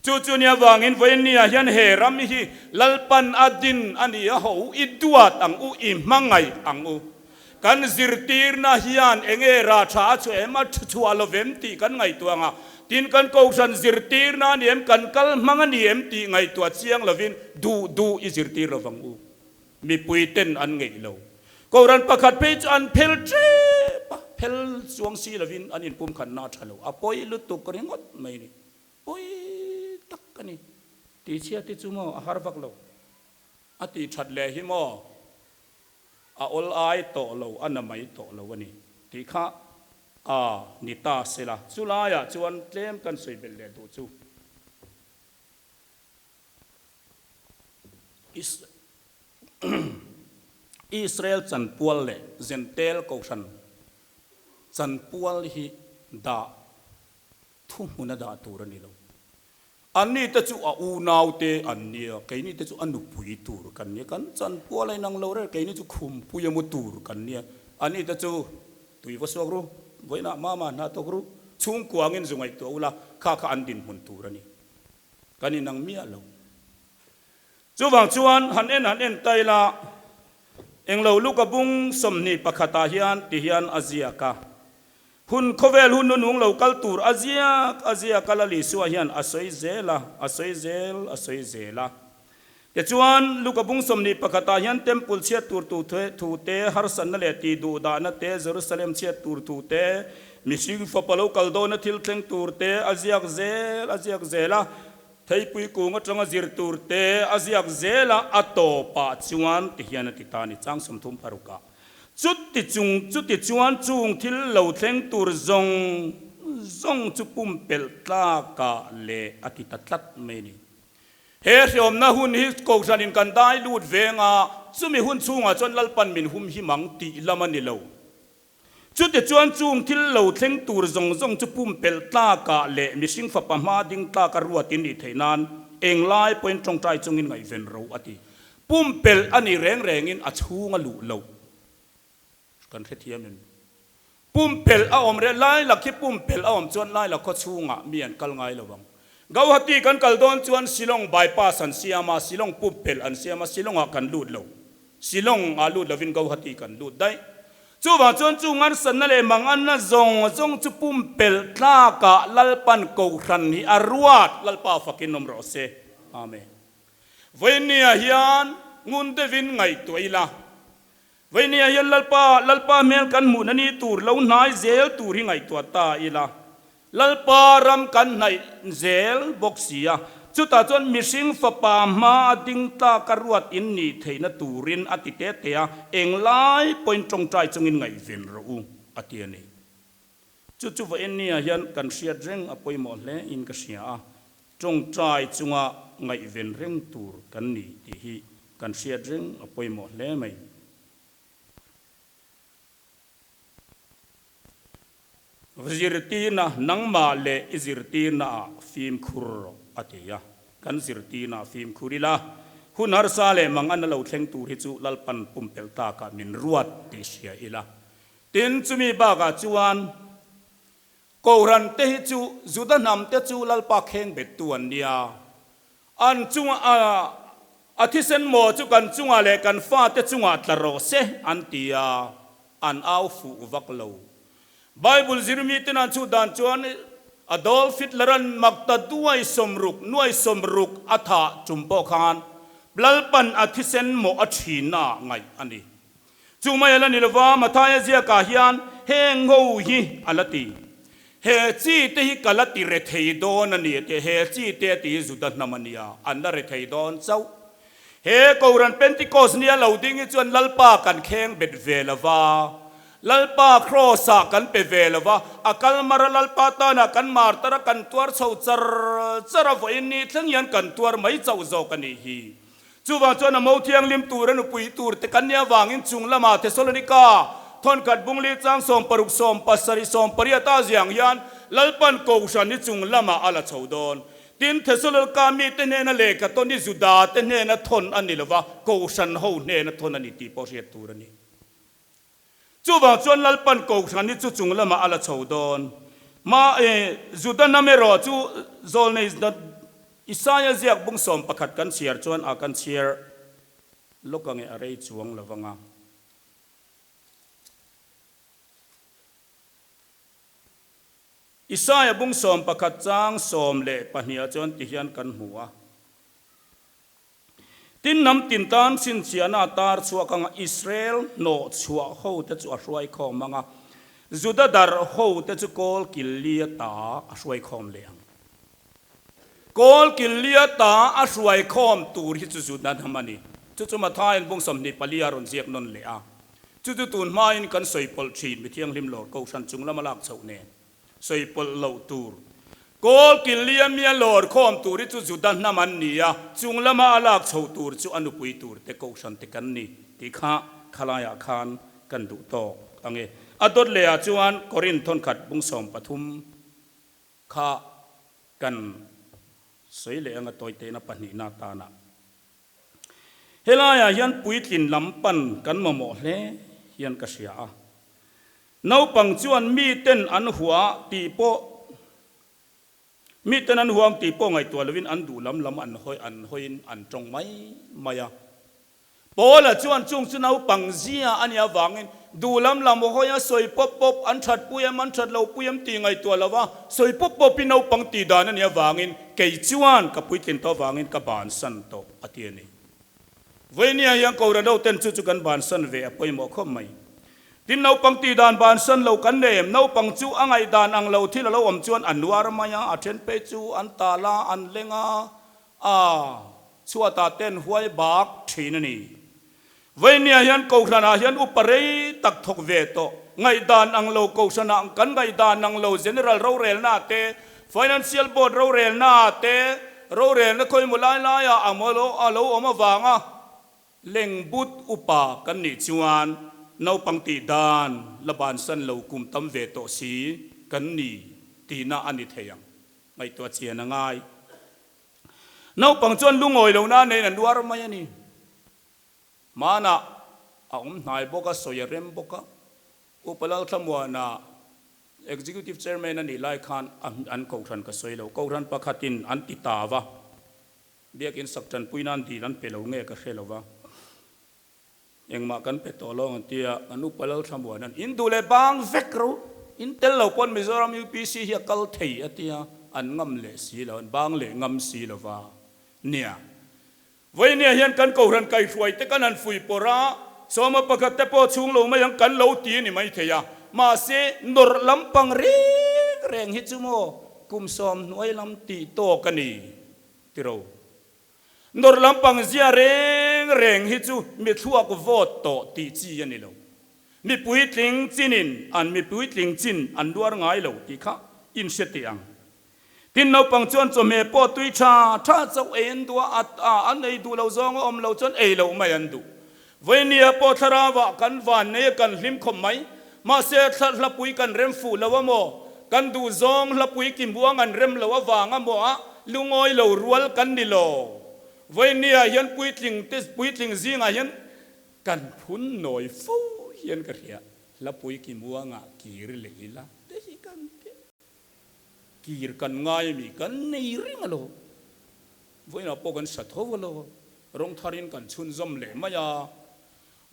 Chu chu nia vangin vawiinniah hian he ram hi Lalpan a din a ni a ho i duat ang u, i hmangaih ang u. Kan zirtirna hian enge rah tha a chhuah em, a chhuah lo vem tih kan ngaihtuah ang a. Tin, kan kohhran zirtirna a ni em, kan kal hmang a ni em tih ngaihtuah chiang lovin duh duh i zirtir lo vang u. Mipui ten an ngeih lo. Kohhran pakhat phei chu an phel tep a, phel chuang si lovin an inpumkhatna a tha lo. A pawi lutuk ringawt mai ni. Pawi tak a ni. Tihchhiat hi chu maw a har vak lo. A tih that leh hi maw a awl ai tawh lo, a na mai tawh lo a ni tih kha a ni ta sela. Chulaiah chuan tlem kan sawi belh leh duh chu. Israel chanpual leh Zentel Kohhran chanpual hi dah thuhmun a dah tur a ni lo. Anni te chu a unaute an nia, keini te chu a nupui tur kan nia. Kan chanpual a inang lo reng, keini chu khumpui emaw tur kan nia. Anni te chu tui va suak ru, vawiinah mama hna tawk ru, chhungkuangin zu ngaihtuah ula, kha kha an dinhmun tur a ni. Kan inang miah lo. Chuvang chuan han en han en ta ila, englo Luka bung 21 ah hian ti hian a ziak a, Hun khawvel hun nunung lo kal tur a ziak a ziak a Lal Isua hian a sawi zel a, a sawi zel a sawi zel a. Tichuan, Luka bung 21 ah hian Temple chhiat tur thu te, harsatna leh tihduhdahna te, Jerusalem chhiat tur thu te, Mihring fapa lo kal dawna thil thleng tur te a ziak zel a ziak zel a, theipui kung atanga zir tur te a ziak zel a, a tawpah chuan ti hian a ti ta a ni, chang 36 ah. Chuti chung chuti chuan chung thil lo thleng tur zawng zawng chu pumpelh tlakah leh a ti ta tlat mai a ni. He hriawmna hun hi Kohhranin kan dai lut veng a, chumi hun chhungah chuan Lalpan min hum him ang tih lam a ni lo. Chutichuan chung thil lo thleng tur zawng zawng chu pumpelh tlakah leh mihring fapa hma ding tlaka ruat in nih theih nan englai pawhin tawngtai chungin ngaihven ro a ti. Pumpelh a nih reng rengin a chhung a luh loh kan hrethiam em? Pumpelh a awm reh lai lak hi pumpelh a awm chuan lai lak khaw chhungah mi an kal ngai lo ang. Gauhati kan kal dawn chuan Shillong bypass an siam a, Shillong pumpelh an siam a, Shillong ah kan lut lo. Shillong ah lut lovin Gauhati kan lut daih. Chuvang chuan chu ngarsanna leh manganna zawng zawng chu pumpelh tlakah Lalpan Kohhran hi a ruat, Lalpa fakin awm rawh se. Amen. Vawinia hian ngun deuhin ngaihtuah ila. Vawinia hian Lalpa, Lalpa hmel kan hmuhna ni tur lo hnai zel tur hi ngaihtuah ta ila. Lalpa ram kan hnaih zel bawk si a, chutah chuan mihring fapa hma a ding tlak a ruat in nih theihna turin a ti te te a, englai pawhin tawngtai chungin ngaihven rawh u, a ti a ni. Chu chu vawiinniah hian kan hriat reng a pawimawh hle in ka hria a, tawngtai chunga ngaihven reng tur kan ni tih hi kan hriat reng a pawimawh hle mai. Zirtirna, Nangmah leh i zirtirnaah fimkhur rawh, a ti a. Kan zirtirnaah fimkhur ila. Hun harsa leh mang an a lo thleng tur hi chu Lalpan pumpelh takah min ruat tih hria ila. Tin, chumi bakah chuan Kohhran te hi chu Juda hnam te chu Lalpa kheng bettu an nia. An chunga a thisen maw chu kan chungah leh kan fate chungah tla rawh se an ti a, an au fuh vak lo. Bible zirmi ten an chhut dan chuan Adolf Hitler-a'n makta duai sawmruk, nuai sawmruk a thah tum pawh khan Lalpan a thisen mawh a thinna ah ngaih a ni. Chu mai a la ni lova, Mathaia ziakah hian heng ho hi a la ti. He chi te hi ka la ti re thei dawn a ni a ti. He chi te a ti hi Juda hnam a nia, an la re thei dawn chauh. He Kohhran Pentecost nia lo ding hi chuan Lalpa kan kheng bet ve lo va, Lalpa Kraws-ah kan pe ve lo va, a kal mar a Lalpa tanah kan mar tar a, kan tuar chho char char a, vawiin ni thleng hian kan tuar mai chauh zawk a nih hi. Chuvang chuan a mo thianghlim tur a nupui tur te kan nih avangin chung lamah Thesalonika thawnkhat bungli chang 60 70 80 a ziang hian Lalpan Kohhran hi chung lamah a la chho dawn. Tin, Thesalonika mite hnena lehkha tawn hi Juda te hnena thawn a ni lova, Kohhran ho hnena thawn a ni tih pawh hriat tur a ni. Chuvang chuan Lalpan Kohhran hi chu chung lamah a la chho dawn. Ma, e, Juda hnam erawh chu zawlnei Isaia ziak bung 11 kan chhiar chuan a kan chhiar lawk ange a rei chuang lo vang a. Isaia bung 11 chang 12 ah chuan tihian kan hmu a. Tin, hnam tin tan chhinchhiahna a tar chhuak anga Israel hnawh chhuah hote chu a hruai khawm ang a, Juda darh hote chu kawl kil lia ta a hruai khawm leh ang. Kawl kil lia ta a hruai khawm tur hi chu Juda hnam a ni. Chu chu Mathaian bung 24 a rawn ziak nawn leh a. Chu chu tun hmain kan sawi pawlh thin mi thianghlim lawr Kohhran chung lama lak chhoh nen sawi pawlh loh tur. Kawl kil liamia lawr khawm tur hi chu Juda hnam an ni a, chung lama a lak chhoh tur chu a nupui tur te Kohhran te kan ni tih kha khalaiah khan kan duh tawk ang e. A dawt lehah chuan Korinth thawnkhat bung 13 kha kan sawi leh ang a tawiteina pahnihna atana. Helaiah hian puitlin lam pan kan mamawh hle hian ka hria a. Naupang chuan miten an hua tih pawh miten an huang tih pawh ngaihtuah lovin an duh lam lam an hawi an hawiin an tawng mai mai a. Paula chuan chung chu naupang zia a nih avangin duh lam lam hawi a sawi pawp pawp an that pui em an that lo pui em tih ngaihtuah lova sawi pawp pawpin naupang tih dan a nih avangin Kei chuan ka puitlin tawh avangin ka bansan tawh a ti a ni. Vawinia hian Kohhran hoten chu chu kan bansan ve a pawimawh khawp mai. Tin, naupang tih dan bansan lo kan nei em? Naupang chu a ngaihdan ang lo thil a lo awm chuan a nuar mai a, a then phei chu an tal a, an leng a, a chhuatah ten huai bak thin a ni. Vawinia hian Kohhranah hian upa rei tak thawk ve tawh. Ngaihdan ang lo Kohhranah kan ngaihdan ang lo General rorelna te, Financial Board rorelna te, rorelna khawimaw lai laiah a a lo awm avanga lengbut upa kan nih chuan naupang tih dan la bansan lo kum tam ve tawh si kan ni tihna a ni thei ang. Ngaihtuah chian a ngai. Naupang chuan lungawi lohna neiin a nuar mai a ni. Hmanah a awm hnai bawk a, sawi a rem bawk a. Upa Lalthlamuana Executive Chairman a nih lai khan an kohhran ka sawi lo. Kohhran pakhatin an ti ta va, biakin sak tanpui nan dil an pe lo nge ka hre lo va. Engmah kan pe tawh lo ang an ti a, an Upa Lalthlamuana'n in duh leh bang vek ro, in tel lo pawn Mizoram UPC hi a kal thei a ti a, an ngam leh si lo, an bang leh ngam si lo va. Nia. Vawinia hian kan Kohhran kaihruai te kan han fui pawrh a, sawma pakhat te pawh chhung lo mai ang kan lo ti a ni maithei a, mahse nawrh lampang reng reng hi chu maw kum sawm hnuai lam tih tawk a ni tiro. Nawrh lampang zia reng reng hi chu mi thluak vote tawh tih chi a ni lo. Mi puitling chinin an mi puitling chin an luar ngai lo tih kha in hre teh ang. Tin, naupang chuan chawhmeh pawh tui tha tha chauh ei an duh a, a an ei duh lo zawng a awm lo chuan ei loh mai an duh. Vawinia pawh thlarauah kan van nei a kan hlim khawp mai. Mahse, thla hlapui kan rem fuh lo a maw? Kan duh zawng hlapui ki muang an rem loh avang a maw a lungawi lo rual kan ni lo. Vawinia hian puitling te puitling zingah hian kan phun nawi fo hian ka hria. Hlapui ki muangah kir leh ila te hi kan ti. Kir kan ngai ami kan nei reng alo. Vawiinah pawh kan sa tho alo. Rawng tharin kan chhunzawm leh mai a.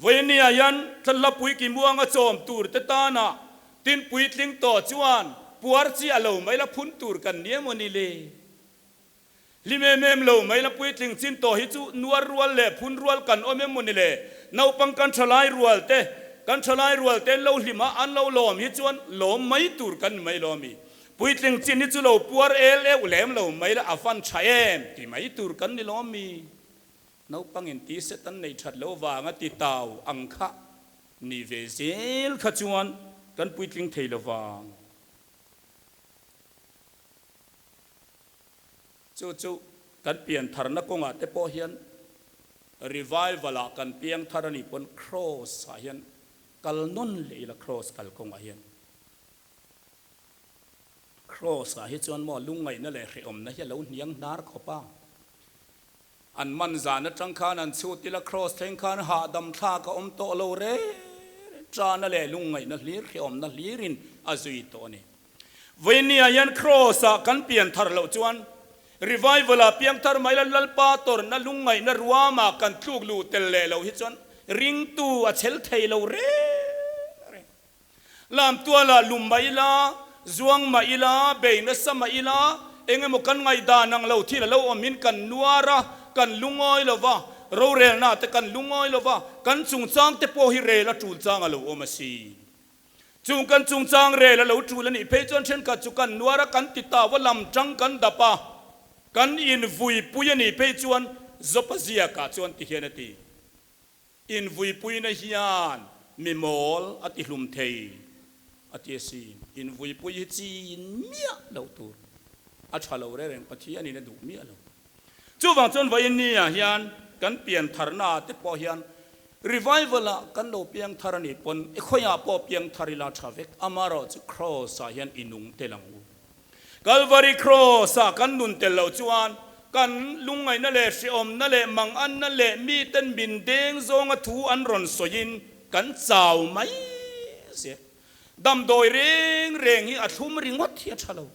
Vawinia hian Hlapui ki muanga chawm tur te tana tin puitling tawh chuan puar chi alo mai la phun tur kan ni emaw ni le. Hlim em em lo mai la puitling chin tawh hi chu nuar rual leh phun rual kan awm em mawni le? Naupang kan thalai rual te, kan thalai rual te an lo hlim a, an lo lawm hi chuan lawm mai tur kan ni mai lo ami? Puitling chin hi chu lo puar el euh lem lo mai la a van tha em ti mai tur kan ni lo ami? Naupang in ti set an nei that lo vanga ti tau ang kha ni ve zel kha chuan kan puitling thei lo vang. Chu chu kan piantharna kawngah te pawh hian revival ah kan piangthar a nih pawn cross ah hian kal nawn leh ila cross kal kawngah hian cross ah hi chuan maw lungngaihna leh hrehawmna hi a lo hniang hnar khawp a, an man zan atang khan an chhut ila cross thleng khan hahdam thlak a awm tawh lo reng reng, tana leh lungngaihna hlir hrehawmna hlirin a zui tawh a ni. Vawinia hian Kraws ah kan pian thar loh chuan Revival ah piang thar mai la Lalpa tawrhna lungngaihna ruamah kan tluk luh tel leh loh hi chuan ringtu a chhel thei lo reng reng. Lamtual ah lum mah ila, zuang mah ila, bei nasa mah ila, eng emaw kan ngaihdan ang lo thil a lo awm in kan nuar a, kan lungawi lo va, rorelna te kan lungawi lo va, kan chungchang te pawh hi rel a tul chang a lo awm asin. Chung kan chungchang rel a lo tul a nih phei chuan thenkhat chu kan nuar a, kan ti tau a, lam tang kan dap a, kan invuipui a nih phei chuan Zopa ziakah chuan ti hian a ti, Invuipuina hian mi mawl a ti hlum thei a ti asin. Invuipui hi chin miah loh tur a tha lo reng reng, Pathianin a duh miah lo. Chuvang chuan vawiinniah hian kan pian tharnaah te pawh hian Revival ah kan lo piang thar a nih pawn i khawiah pawh piang thar ila tha vek, amarawh chu Kraws ah hian i nung tel ang u. Kalvari Kraws ah kan nun tel loh chuan kan lungngaihna leh hrehawmna leh manganna leh miten min deng zawnga thu an rawn sawiin kan chau mai zel. Damdawi reng reng hi a thlum ringawt hi a tha lo.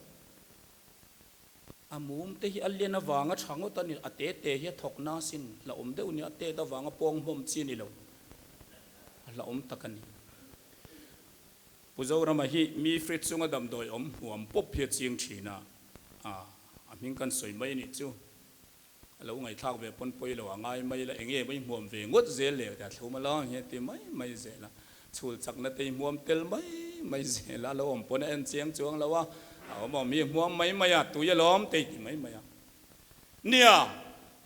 A mum te hi a len avanga tha ngawt a ni, a te te hi a thawk na sin, hlauhawm deuh nia, a tet avanga pawng hmawm chi a ni lo, a hlauhawm tak a ni. Pu Zorama hi mi fridge chunga damdawi awm hmuam pawp hi a ching thin a, a hming kan sawi mai a nih chu. A lo ngaihthlak ve pawn pawi lo a ngai mai la, enge mai hmuam ve ngawt zel le tia thlum a lo ang hian ti mai mai zel a, chhul chakna te hi hmuam tel mai mai zel a, a lo awm pawn a en chiang chuang lo a, a awm awm hi hmuam mai mai a, tui alawm te hi ti mai mai a. Nia,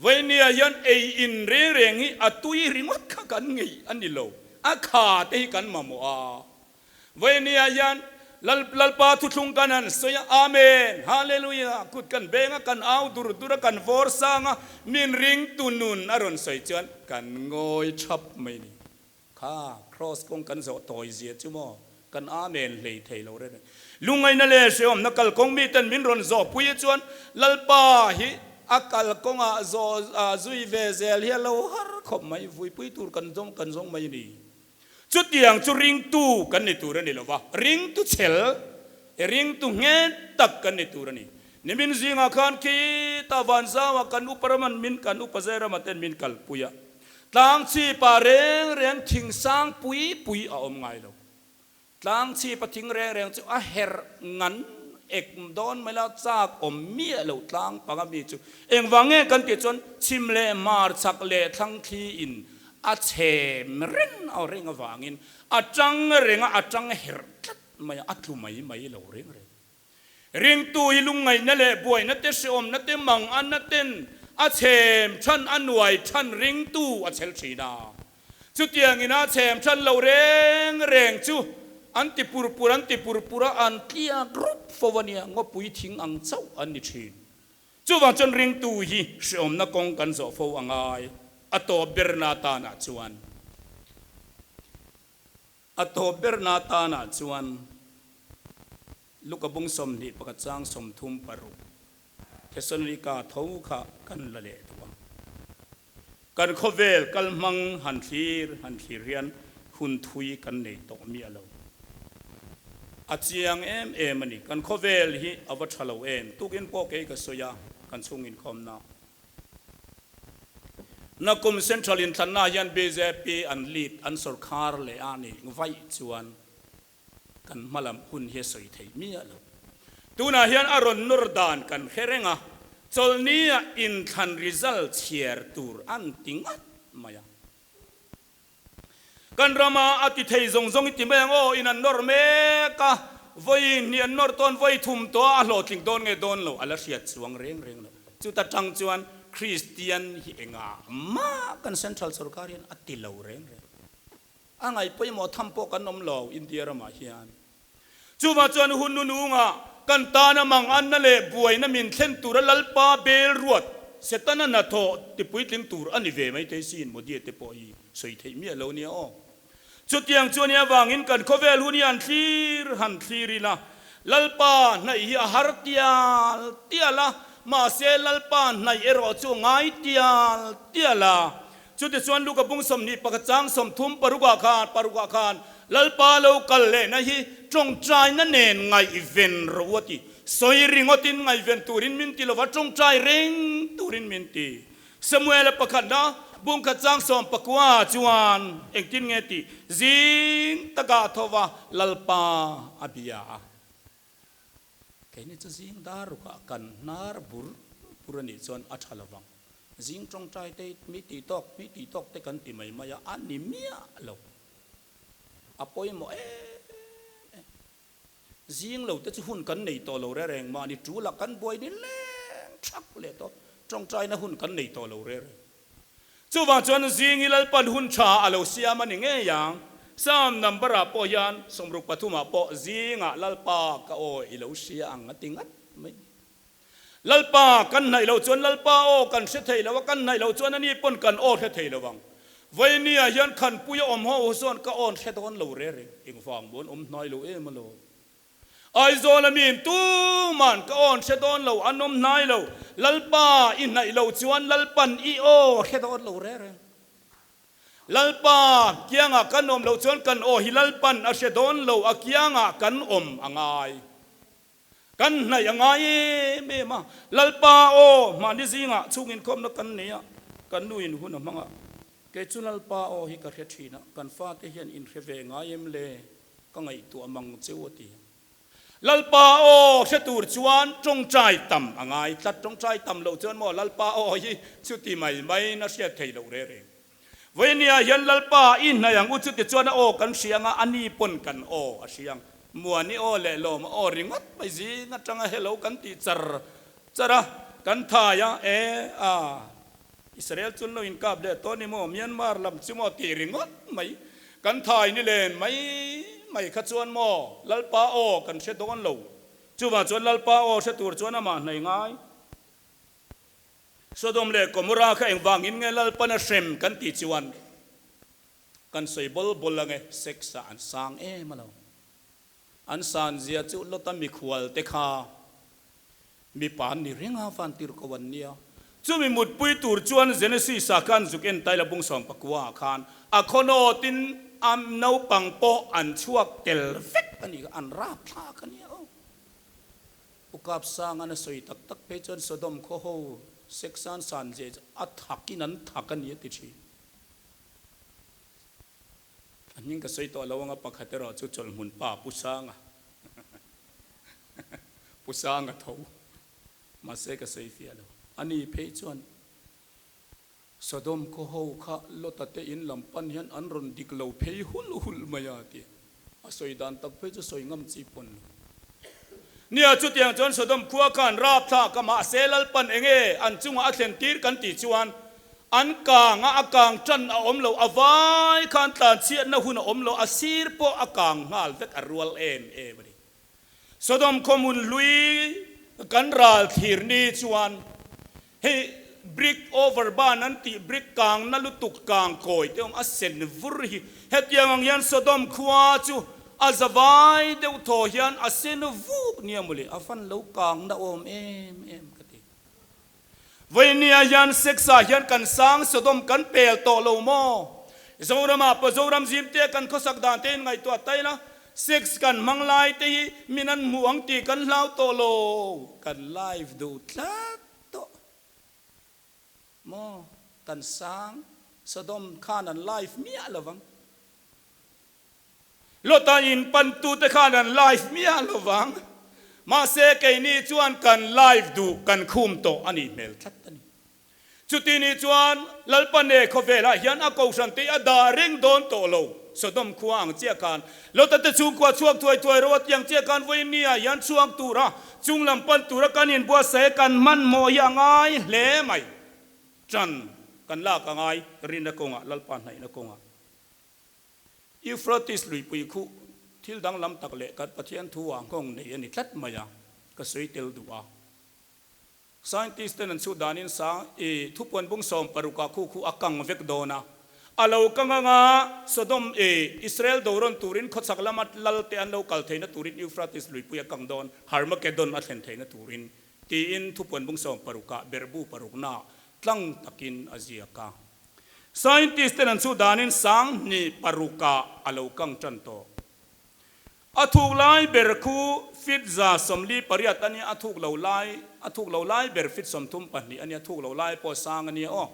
Vainia hian ei in reng reng hi a tui ringawt kha kan ngei a ni lo, a kha te hi kan mamawh a. Vawinia hian Lal Lalpa thuthlung kan han sawi a, Amen! Hallelujah! Kut kan beng a, kan au dur dur a, kan vawr sang a, min ringtu nun a rawn sawi chuan kan ngawi thap mai ni. Kha Kraws kawng kan zawh tawi zia chu maw? Kan Amen hlei thei lo reng reng. Lungngaihna leh hrehawmna kalkawng miten min rawn zawh pui a chuan Lalpa hi a kalkawngah zawh zui ve zel hi a lo har khawp mai, vuipui tur kan zawng kan zawng mai a ni. Chutiang chu ringtu kan ni tur a ni lo va, ringtu chhel, ringtu nghet tak kan ni tur a ni. Nimin zingah khan khita Vanzauah kan upa raman min kan upa Zairama ten min kalpui a, tlang chhipa reng reng thing sang pui pui a awm ngai lo. Tlang chhipa thing reng reng chu a herh ngan ek dawn mai la, chak awm miah lo tlang panga mi chu. Engvang nge kan tih chuan chhim leh hmar chak leh thlang thli in A chhem reng a reng avangin a tang reng a, a tang herh tlat mai a, a tlu mai mai lo reng reng. Ringtu hi lungngaihna leh buaina te, hrehawmna te, manganna ten a chhem than, a nuai than ringtu a chhel thin a. Chutiangin a chhem than lo reng reng chu an ti pur pur, an ti pur pur a, an tliak rup fo a nia, ngawpui thing ang chauh an ni thin. Chuvang chuan ringtu hi hreawmna kawng kan zawh fo a ngai, a tawp berna tanah chuan. A tawp berna tanah chuan Luka bung 21 chang 36 Thesalonika tho kha kan la leh duh ang. Kan khawvel kal hmang han thlir han thlir hian hun thui kan nei tawh miah lo. A chiang em em a ni. Kan khawvel hi a va tha lo em? Tukin pawh kei ka sawi a, kan chhung inkhawmna. Nakum Central inthlanna hian bjp an lead an sawrkhar leh a nih vaih chuan kan hmalam hun hi a sawi thei miah lo. Tunah hian a rawn nawr dan kan hre reng a, chawlhnia inthlan result chhiar tur an ti ngat mai a. Kan rama a ti thei zawng zawng i ti mai ang aw, in an nawr mek a, vawi hnih an nawr tawn, vawi thum tawh a, a hlawhtling dawn nge dawn lo a la hriat chuang reng reng lo. Chuta tang chuan Kristian hi engah mah kan Central Sorkar hian a ti lo reng reng. A ngaih pawimawh tham pawh kan awm lo India ramah hian. Chuvang chuan hun nunungah kan tana manganna leh buaina min thlen tura Lalpa bel ruat Setana hnathawh tipuitling tur a ni ve mai thei sin Modi te pawh hi sawi theih miah lo nia aw. Chutiang chu ania vangin kan khawvel hun hi han thlir han thlir ila Lalpa hnaih hi a har tial tial a, mahse Lalpa hnaih erawh chu a ngai tial tial a. Chutichuan Luka bung 21 chang 30 parukah khan parukah khan Lalpa lo kal lehna hi tawngtaina nen ngaihven rawh u a ti. Sawi ringawtin ngaihven turin min ti lova tawngtai reng turin min ti. Samuela pakhatna bung khat chang 19 chuan engtin nge tih zing takah a tho va Lalpa a bia a. Keini chu zing dar rukah kan hnar bur bur a nih chuan a tha lovang. Zing tawngtai te mi tih tawk mi tih tawk te kan ti mai mai a, a ni miah lo. A pawimawh em em. Zing lo te chu hun kan nei tawh lo re reng mahni tul a kan buai ni leng thak leh tawh tawngtaina hun kan nei tawh lo re reng. Chuvang chuan zing hi Lalpan hun tha a lo siam a ni ngei ang. Psalm number ah pawh hian 63 ah pawh zingah Lalpa ka aw i lo hria ang a ti ngat mai. Lalpa kan hnaih loh chuan Lalpa aw kan hre thei lo a, kan hnaih loh chuan ani pawn kan aw hre thei lo ang. Vawinia hian khanpui a awm ho sawn ka awn hre dawn lo re reng. Engvang maw an awm hnai lo em alaw? Aizawl a miin tuman ka awn hre dawn lo, an awm hnai lo. Lalpa i hnaih lo chuan Lalpan i aw hre dawn lo re reng. Lalpa kiangah kan awm loh chuan kan aw hi Lalpan a hre dawn lo, a kiangah kan awm a ngai. Kan hnaih a ngai em em a. Lalpa aw mahni zingah chhung inkhawmna kan nei a, kan nu in hun a hmang a. Kei chu Lalpa aw hi ka hre thin a, kan fate hian inhre ve ngai em le? Ka ngaihtuah mang cheu a ti. Lalpa aw hre tur chuan tawngtai tam a ngai tlat. Tawngtai tam loh chuan maw Lalpa aw hi chuti mai maiin a hriat thei loh reng reng. Vawinia hian Lalpa i hnaih ang u chuti chuan a aw kan hria anga a ni pawn kan aw a hria ang. Muani aw leh lawm a aw ringawt mai zing atanga hello kan tih char char a, kan thai a, e a Israel chu an lo inkap leh tawh ni maw, Myanmar lam chu maw tih ringawt mai kan thai ni len mai mai kha chuan maw Lalpa aw kan hre dawn lo. Chuvang chuan Lalpa aw hre tur chuan amah hnai ngai. Sodom leh Gomorrah kha engvangin nge Lalpan a hrem kan tih chuan kan sawi bawl bawl ange, sex ah an sang em a lo. An san zia chu Lota mikhual te kha mipa an ni reng a, van tir ko an nia. Chumi mutpui tur chuan Genesis ah khan zuk en taila bung 19 ah khan a khawnawtin a naupang pawh an chhuak tel vek a ni kha, an rap thlak a nia aw. Pu Kapsanga'n a sawi tak tak phei chuan Sodom khaw ho sex an san zia chu a thakin an thak a ni a ti thin. A hming ka sawi tawh lo anga pakhat erawh chu chawlhmun pa Pu Sanga Pu Sanga tho mahse ka sawi fiah lo. Ani phei chuan Sodom khaw ho kha Lota te in lam pan hian an rawn dik lo phei hul hul mai a ti. A sawi dan tak phei chu sawi ngam chi pawn lo. Nia chutiang chuan Sodom khua khan rapthlak a mahse Lalpan enge an chungah a thlen tir kan tih chuan an kang a, a kang tan a awm lo, a vai khan tlanchhiatna hun a awm lo, a sir pawh a kang nghal vek a rual em em a ni. Sodom khaw hmun hlui kan ral thlir ni chuan Hei brick over ban an tih brick kang na lutuk kang kawi te awm a sen vur hi hetiang ang hian Sodom khua chu a zavai deuh thaw hian a sen vuk nia mawle a fan lo kang na awm em em ka ti. Vawinia hian sex ah hian kan sang Sodom kan pel tawh lo maw? Zoramah pawh Zoram zimte kan khawsak dan te in ngaihtuah ta ila, sex kan hmang lai te hi min an hmuh ang tih kan hlau tawh lo, kan live duh tlat tawh maw? Kan sang Sodom khan an live miah lovang. Lota in pantute khan an live miah lovang. Mahse keini chuan kan live duh kan khum tawh a nih hmel tlat a ni. Chuti ni chuan Lalpa ne khawvelah hian a kohhran te a dah reng dawn tawh lo. Sodom khua ang chiah khan Lota te chhungkua chhuak thuai thuai ro a ti ang chiah khan vawiin ni ah hian chhuak tura chunglam pan tura kan inbuatsaih kan hmanhmawh hi a ngai hle mai. Ṭan kan lak a ngai rinna kawngah Lalpa hnaihna kawngah. Euphrates luipui khuh thil danglam tak leh kan Pathian thu ah nghawng nei a ni tlat mai a, ka sawi tel duh a. Scientist ten an chhut danin sang i thupuan bung 60 ah khu khu a kang vek dawn a, a lo kang anga Sodom i Israel dorawn turin khawchhak lama lal te an lo kal theihna turin Euphrates luipui a kang dawn, Harmageddon a thlen theihna turin tiin thupuan bung 60 ah berhbu parukna tlang takin a ziak a. Scientist ten an chhuh danin 2006 ah a lo kang tan tawh. A thuk lai ber khu feet 48 a nia, a thuk lo lai, a thuk lo lai ber feet 32 a nia, thuk lo lai pawh sang a nia aw.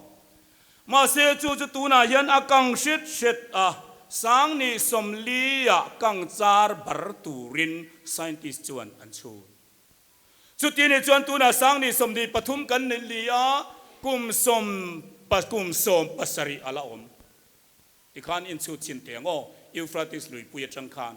Mahse chu chu tunah hian a kang hret hret a, 40 ah kang char bar turin scientist chuan an chhut. Chuti nih chuan tunah 2023 kan ni li a, kum sawm kum 17 a la awm. Tikhan inchhut chhin teh ang aw, Euphrates luipui atang khan.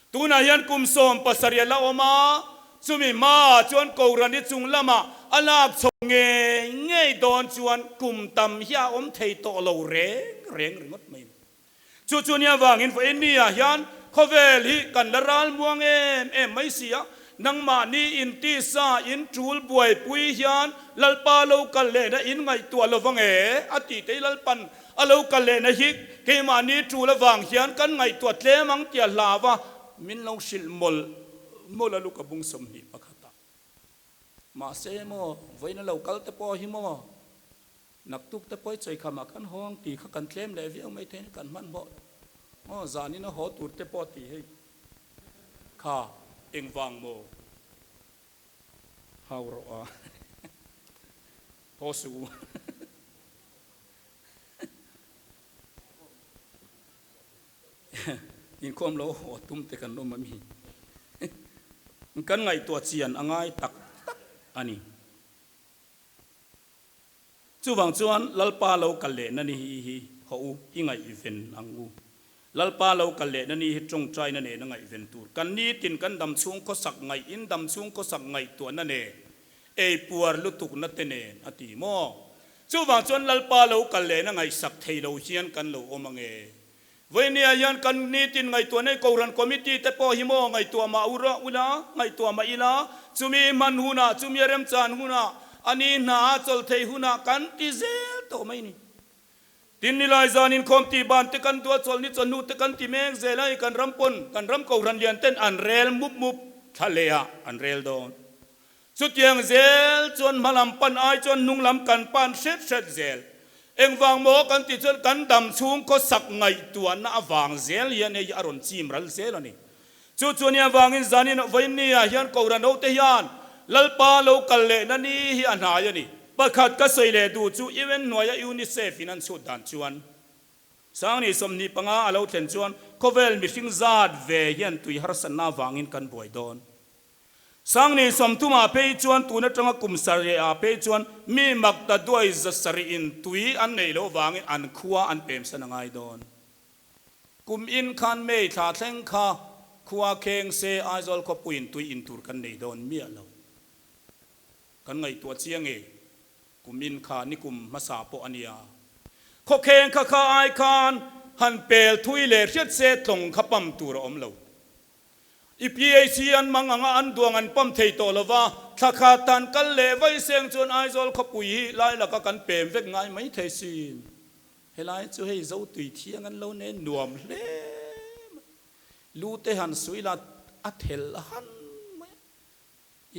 Tunah hian kum 17 a la awm a, chumi hmaah chuan Korani chung lamah a lak chho ngei ngei dawn chuan kum tam hi a awm thei tawh lo reng reng ringawt mai a ni. Chu chu nia vangin vawiin mi ah hian khawvel hi kan la ral muang em em mai si a, nangmahni intisa in tul buaipui hian Lalpa lo kal lehna in ngaihtuah lo vang e a tih te hi Lalpan a lo kal lehna hi keimahni tul avang hian kan ngaihtuah tlem ang tia hlau a min lo hrilh mawlh mawlh a luka bung 21 ah. Mahse maw vawiin a lo kal te pawh hi maw Naktuk te pawi chawi khamah kan haw ang tih kha kan tlem leh viau mai thei kan hmanhmawh aw zanin a haw tur te pawh tih hei kha engvang maw hau rawh a haw suh u. Inkhawm lo haw tum te kan awm a mi kan ngaihtuah chian a ngai tak tak a ni. Chuvang chuan Lalpa lo kal lehna ni hi hi haw u, i ngaihven ang u. Lalpa lo kal lehna ni hi tawngtaina nena ngaihven tur. Kan nitin kan damchhung khawsak ngaih in damchhung khawsak ngaihtuahna nen, ei puar lutukna te nen a ti maw? Chuvang chuan Lalpa lo kal lehna ngaihsak thei lo hian kan lo awm ange. Vawinia hian kan nitin ngaihtuah nei Kohhran Committee te pawh hi maw ngaihtuah mah ura ula, ngaihtuah mah ila, chumi hman hunah, chumi a remchan hunah, a ni hna a chawl thei hunah kan ti zel tawh mai ni. Tin nilai zan inkhawm tih ban te kan duah chawl ni chawhnu te kan ti mek zel a, kan ram pawn, kan ram Kohhran lian ten an rel mup mup thla leh ah an rel dawn. Chutiang zel chuan hmalam pan ai chuan hnunglam kan pan hret hret zel. Engvang maw kan tih chuan kan dam chhung khawsak ngaihtuahna avang zel hian hei hi a rawn chim ral zel a ni. Chu chu nia vangin zanin vawiin ah hian Kohhran hote hian Lalpa lo kal lehna ni hi a hnai a ni. Pakhat ka sawi leh duh chu UN hnuaia UNICEF in an chhut dan chuan 2025 a lo thlen chuan khawvel mihring zat ve hian tui harsatna avangin kan buai dawn. 2030 ah phei chuan tun atanga kum sarih ah phei chuan mi mak ta duai 700 in tui an neih loh vangin an khua an pem san a ngai dawn. Kum in khan May thla thleng kha khua kheng se Aizawl khawpuiin tui in tur kan nei dawn miah lo. Kan ngaihtuah chiang e, kum in kha nikum hmasa pawh a nia. Khawkheng kha kha ai khan han pel thui leh hriat se tlawng kha pam tur a awm lo. I PHC an mang anga an duang an pam thei tawh lo va, thla khat tan kal leh vai seng chuan Aizawl khawpui hi lai laka kan pem vek ngai mai thei sin. Helai chu hei zo tui thiang an lo nen nuam hle mai. Lu te han sui la a thel han mai a,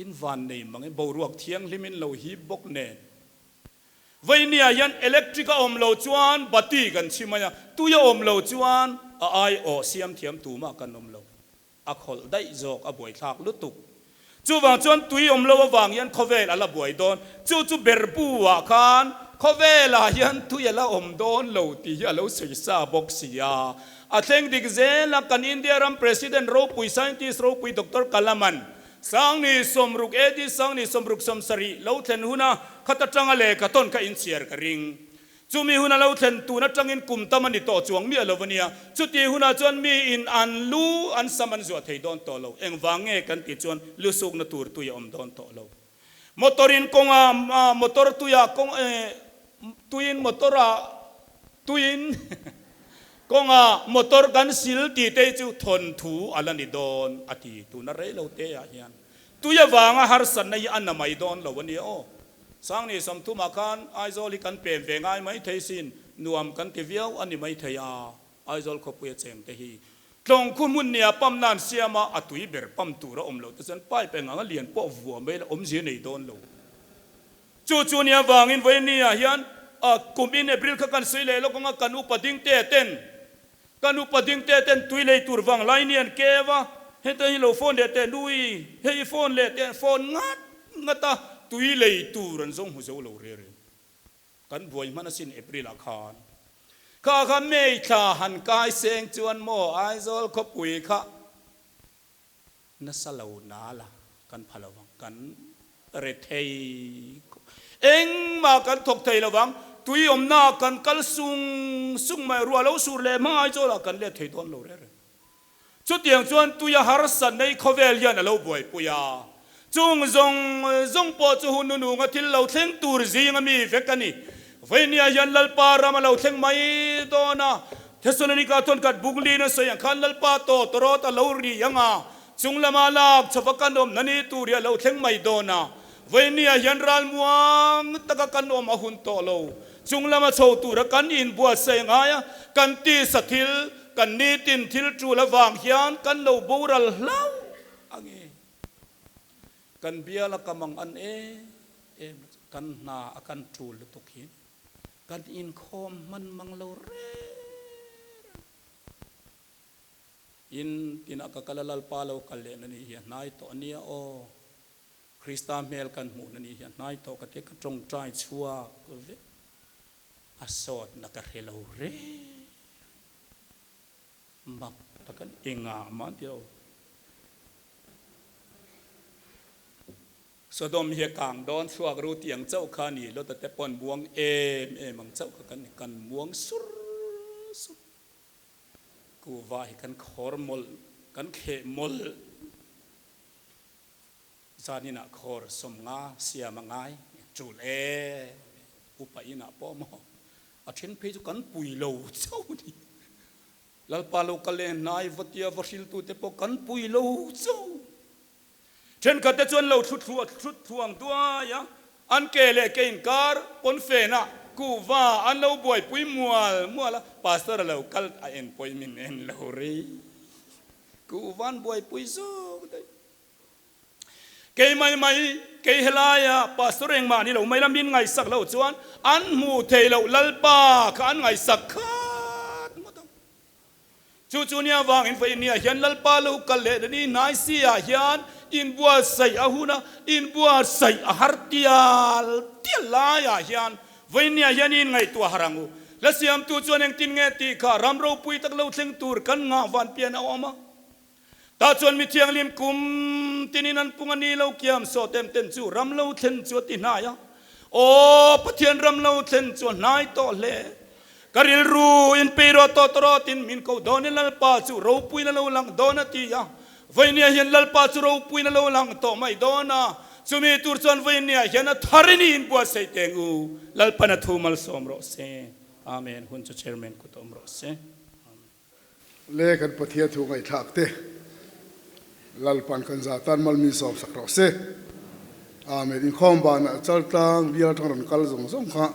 in van nei mang e, boruak thianghlim in lo hip bawk nen. Vawinia hian electric a awm lo chuan bati kan chhi mai a, tui a awm lo chuan a aiawh siam thiam tumah kan awm lo. A khawlh daih zawk a buaithlak lutuk. Chuvang chuan tui awm lo avang hian khawvel a la buai dawn. Chu chu berbu ah khan khawvel ah hian tui a la awm dawn lo tih hi a lo sawi sa bawk si a. A thleng dik zel a, kan India ram President ropui Scientist ropui Doctor Kalaman Sangni 60 AD Sangni 60 70 lo thlen huna khat atanga lehkha tawn kha inchhiar ka ring. Chumi hun a lo thlen tun atangin kum tam a ni tawh chuang miah lo a nia. Chuti hunah chuan miin an lu an sam an zuah thei dawn tawh lo. Engvang nge kan tih chuan lu sukna tur tui a awm dawn tawh lo. Motor in kawnga motor tuiah kawng tuiin motor ah tuiin kawnga motor kan sil tih te hi chu thawnthu a la ni dawn a ti. Tuna rei lo te ah hian tui avanga harsatna hi a na mai dawn lo a nia aw. Sangni 30 ah khan Aizawl hi kan pem ve ngai mai thei sin, nuam kan ti viau a ni mai thei a, Aizawl khawpuia cheng te hi tlawng khu hmun nia pump nan siam a, a tui ber pump tur a awm lo te chuan pipe eng anga lian pawh vua mai la awmzia nei dawn lo. Chu chu nia vangin vawiin ah hian kum in April kha kan sawi leh lawk anga kan upa ding te ten Kan upa ding te ten tui lei tur vang lai ni an keu a, heta hi lo phone leh teh nui, hei i phone leh teh phone ngat ngat a, tui lei tur an zawng hmu zo lo reng reng. Kan buai hman asin April ah khan. Kha kha May thla han kai seng chuan maw Aizawl khawpui kha nasa lo na la kan pha lo vang, kan re thei khawp. Engmah kan thawk thei lo vang, tui awmna kan kal sung sung mai, ruah lo sur leh hma Aizawlah kan let thei dawn lo reng reng. Chutiang chuan tui a harsat nei khawvel hian a lo buaipui a, chung zawng zawng pawh chu hun nununga thil lo thleng tur zinga mi vek a ni. Vawinia hian Lalpa ram a lo thleng mai dawn a, Thesalonika thawnkhat buk lin a sawi ang khan Lalpa tawh tawrawt a lo ri ang a, chung lama lak chhova kan awm na ni tur hi a lo thleng mai dawn a. Vawinia hian ral muang taka kan awm a hun tawh lo. Chung lama chho tura kan inbuatsaih ngai a, kan tisa thil, kan nitin thil tul avang hian kan lo boral hlauh ang e. Kan biala ka mang an em em la chu kan hna a kan tul lutuk hi. Kan inkhawm hman mang lo reng reng. In tinah ka kal a Lalpa lo kal leh na nih hi a hnai tawh a nia aw. Krista hmel kan hmuh na nih hi a hnai tawh ka tia ka tawngtai chhuak vek. A sawtna ka hre lo reng reng. Mak tak a ni. Engah mah an ti lo. Sodom hi a kang dawn chhuak ru tih ang chauh kha a ni. Lota te pawh an muang em em ang chauh kha kan ni. Kan muang sur sur. Kuhva hi kan khawr mawlh, kan kheh mawlh. Zaninah khawr 50 siam a ngai tul em em. Upa inah pawh maw a then phei chu kan pui lo chauh a ni. Lalpa lo kal leh hnai va tia va hriltute pawh kan pui lo chauh. Thenkhat te chuan lo thlu thlut thluang duai a, an ke leh ke inkar pawnfenah kuhva an lo buaipui mual mual a, Pastor a lo kal a en pawhin min en lo rei, kuhva an buaipui zawk daih. Kei mai mai, kei helaia Pastor engmah ni lo mai la min ngaihsak loh chuan an hmuh theih loh Lalpa kha an ngaihsak khat ngawt ang. Chu chu nia vangin vawiin nia hian Lalpa lo kal leh ni hnai si ah hian inbuatsaih a hun a, inbuatsaih a har tial tial lai ah hian vawiin nia hian i inngaihtuah har ang u. Hla siamtu chuan engtin nge tih kha ram ropui tak lo thleng tur kan ngah van pian a awm a. Tah chuan mi thianghlim kum tinin an pung a ni lo kiam saw tem ten chu ram lo thlen chu a ti hnai a. Aw Pathian ram lo thlen chu a hnai tawh hle. Ka rilru in pei rawh tawh tawh tin min ko dawn in Lalpa chu ropuiin a lo lang dawn a ti a. Vawinia hian Lalpa chu ropuiin a lo lang tawh mai dawn a. Chumi tur chuan vawinia hian a thar in i inbuatsaih teng u. Lalpan a thu malsawm rawh se. Amen. Hun chu Chairman kut awm rawh se. Amen. Le kan Pathian thu ngaihthlak te Lalpan kan za tan mal min sawm sak rawh se. Amen. Inkhawm banah chaltlang bial atang rawn kal zawng zawng kha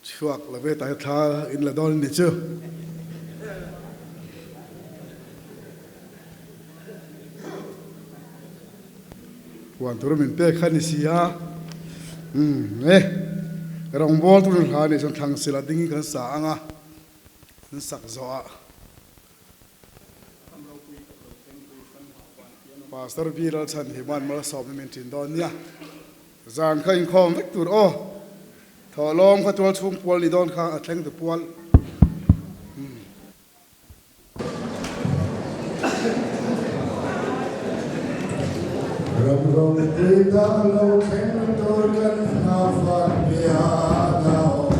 chhuak lo ve ta hi thla in la dawn ni chu. Puan tur min pek kha ni si a. Umm e. Rawngbawl turin hla nih chuan thlang sila dingin kan sa ang a, an sak zawh ah Pastor B Lalchhan Himan malsawmna min ṭin dawn nia. Zan kha inkhawm vek tur aw. Thawhlawm kha tual chhung pual ni dawn kha a thleng tu pual. Ram ropui tak lo thleng tur kan hna fat bian a awm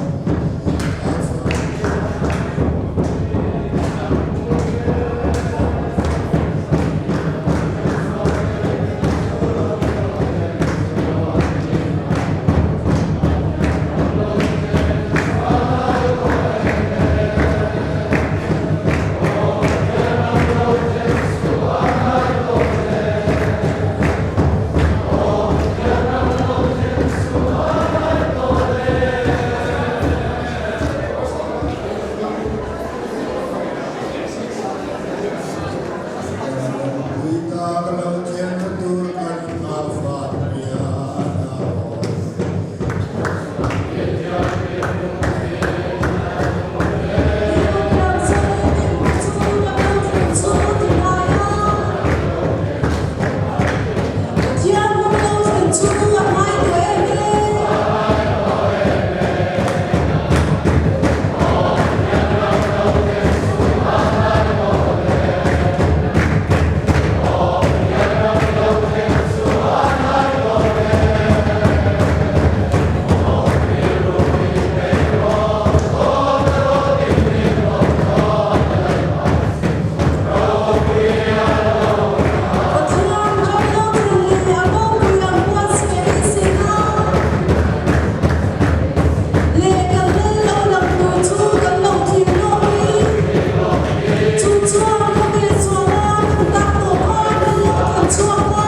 a chhuak.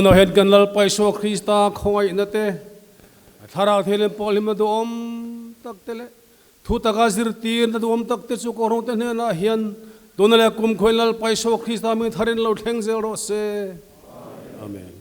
Tunah hian kan Lalpa Isua Krista khawngaihna te, Thlarau Thianghlim pawhhlimna duhawm tak te leh Thu taka zirtirna duhawm tak te chu Kawhrawngte hnenah hian tuna leh kum khawiin Lalpa Isua Krista hming tharin lo thleng zel rawh se. Amen.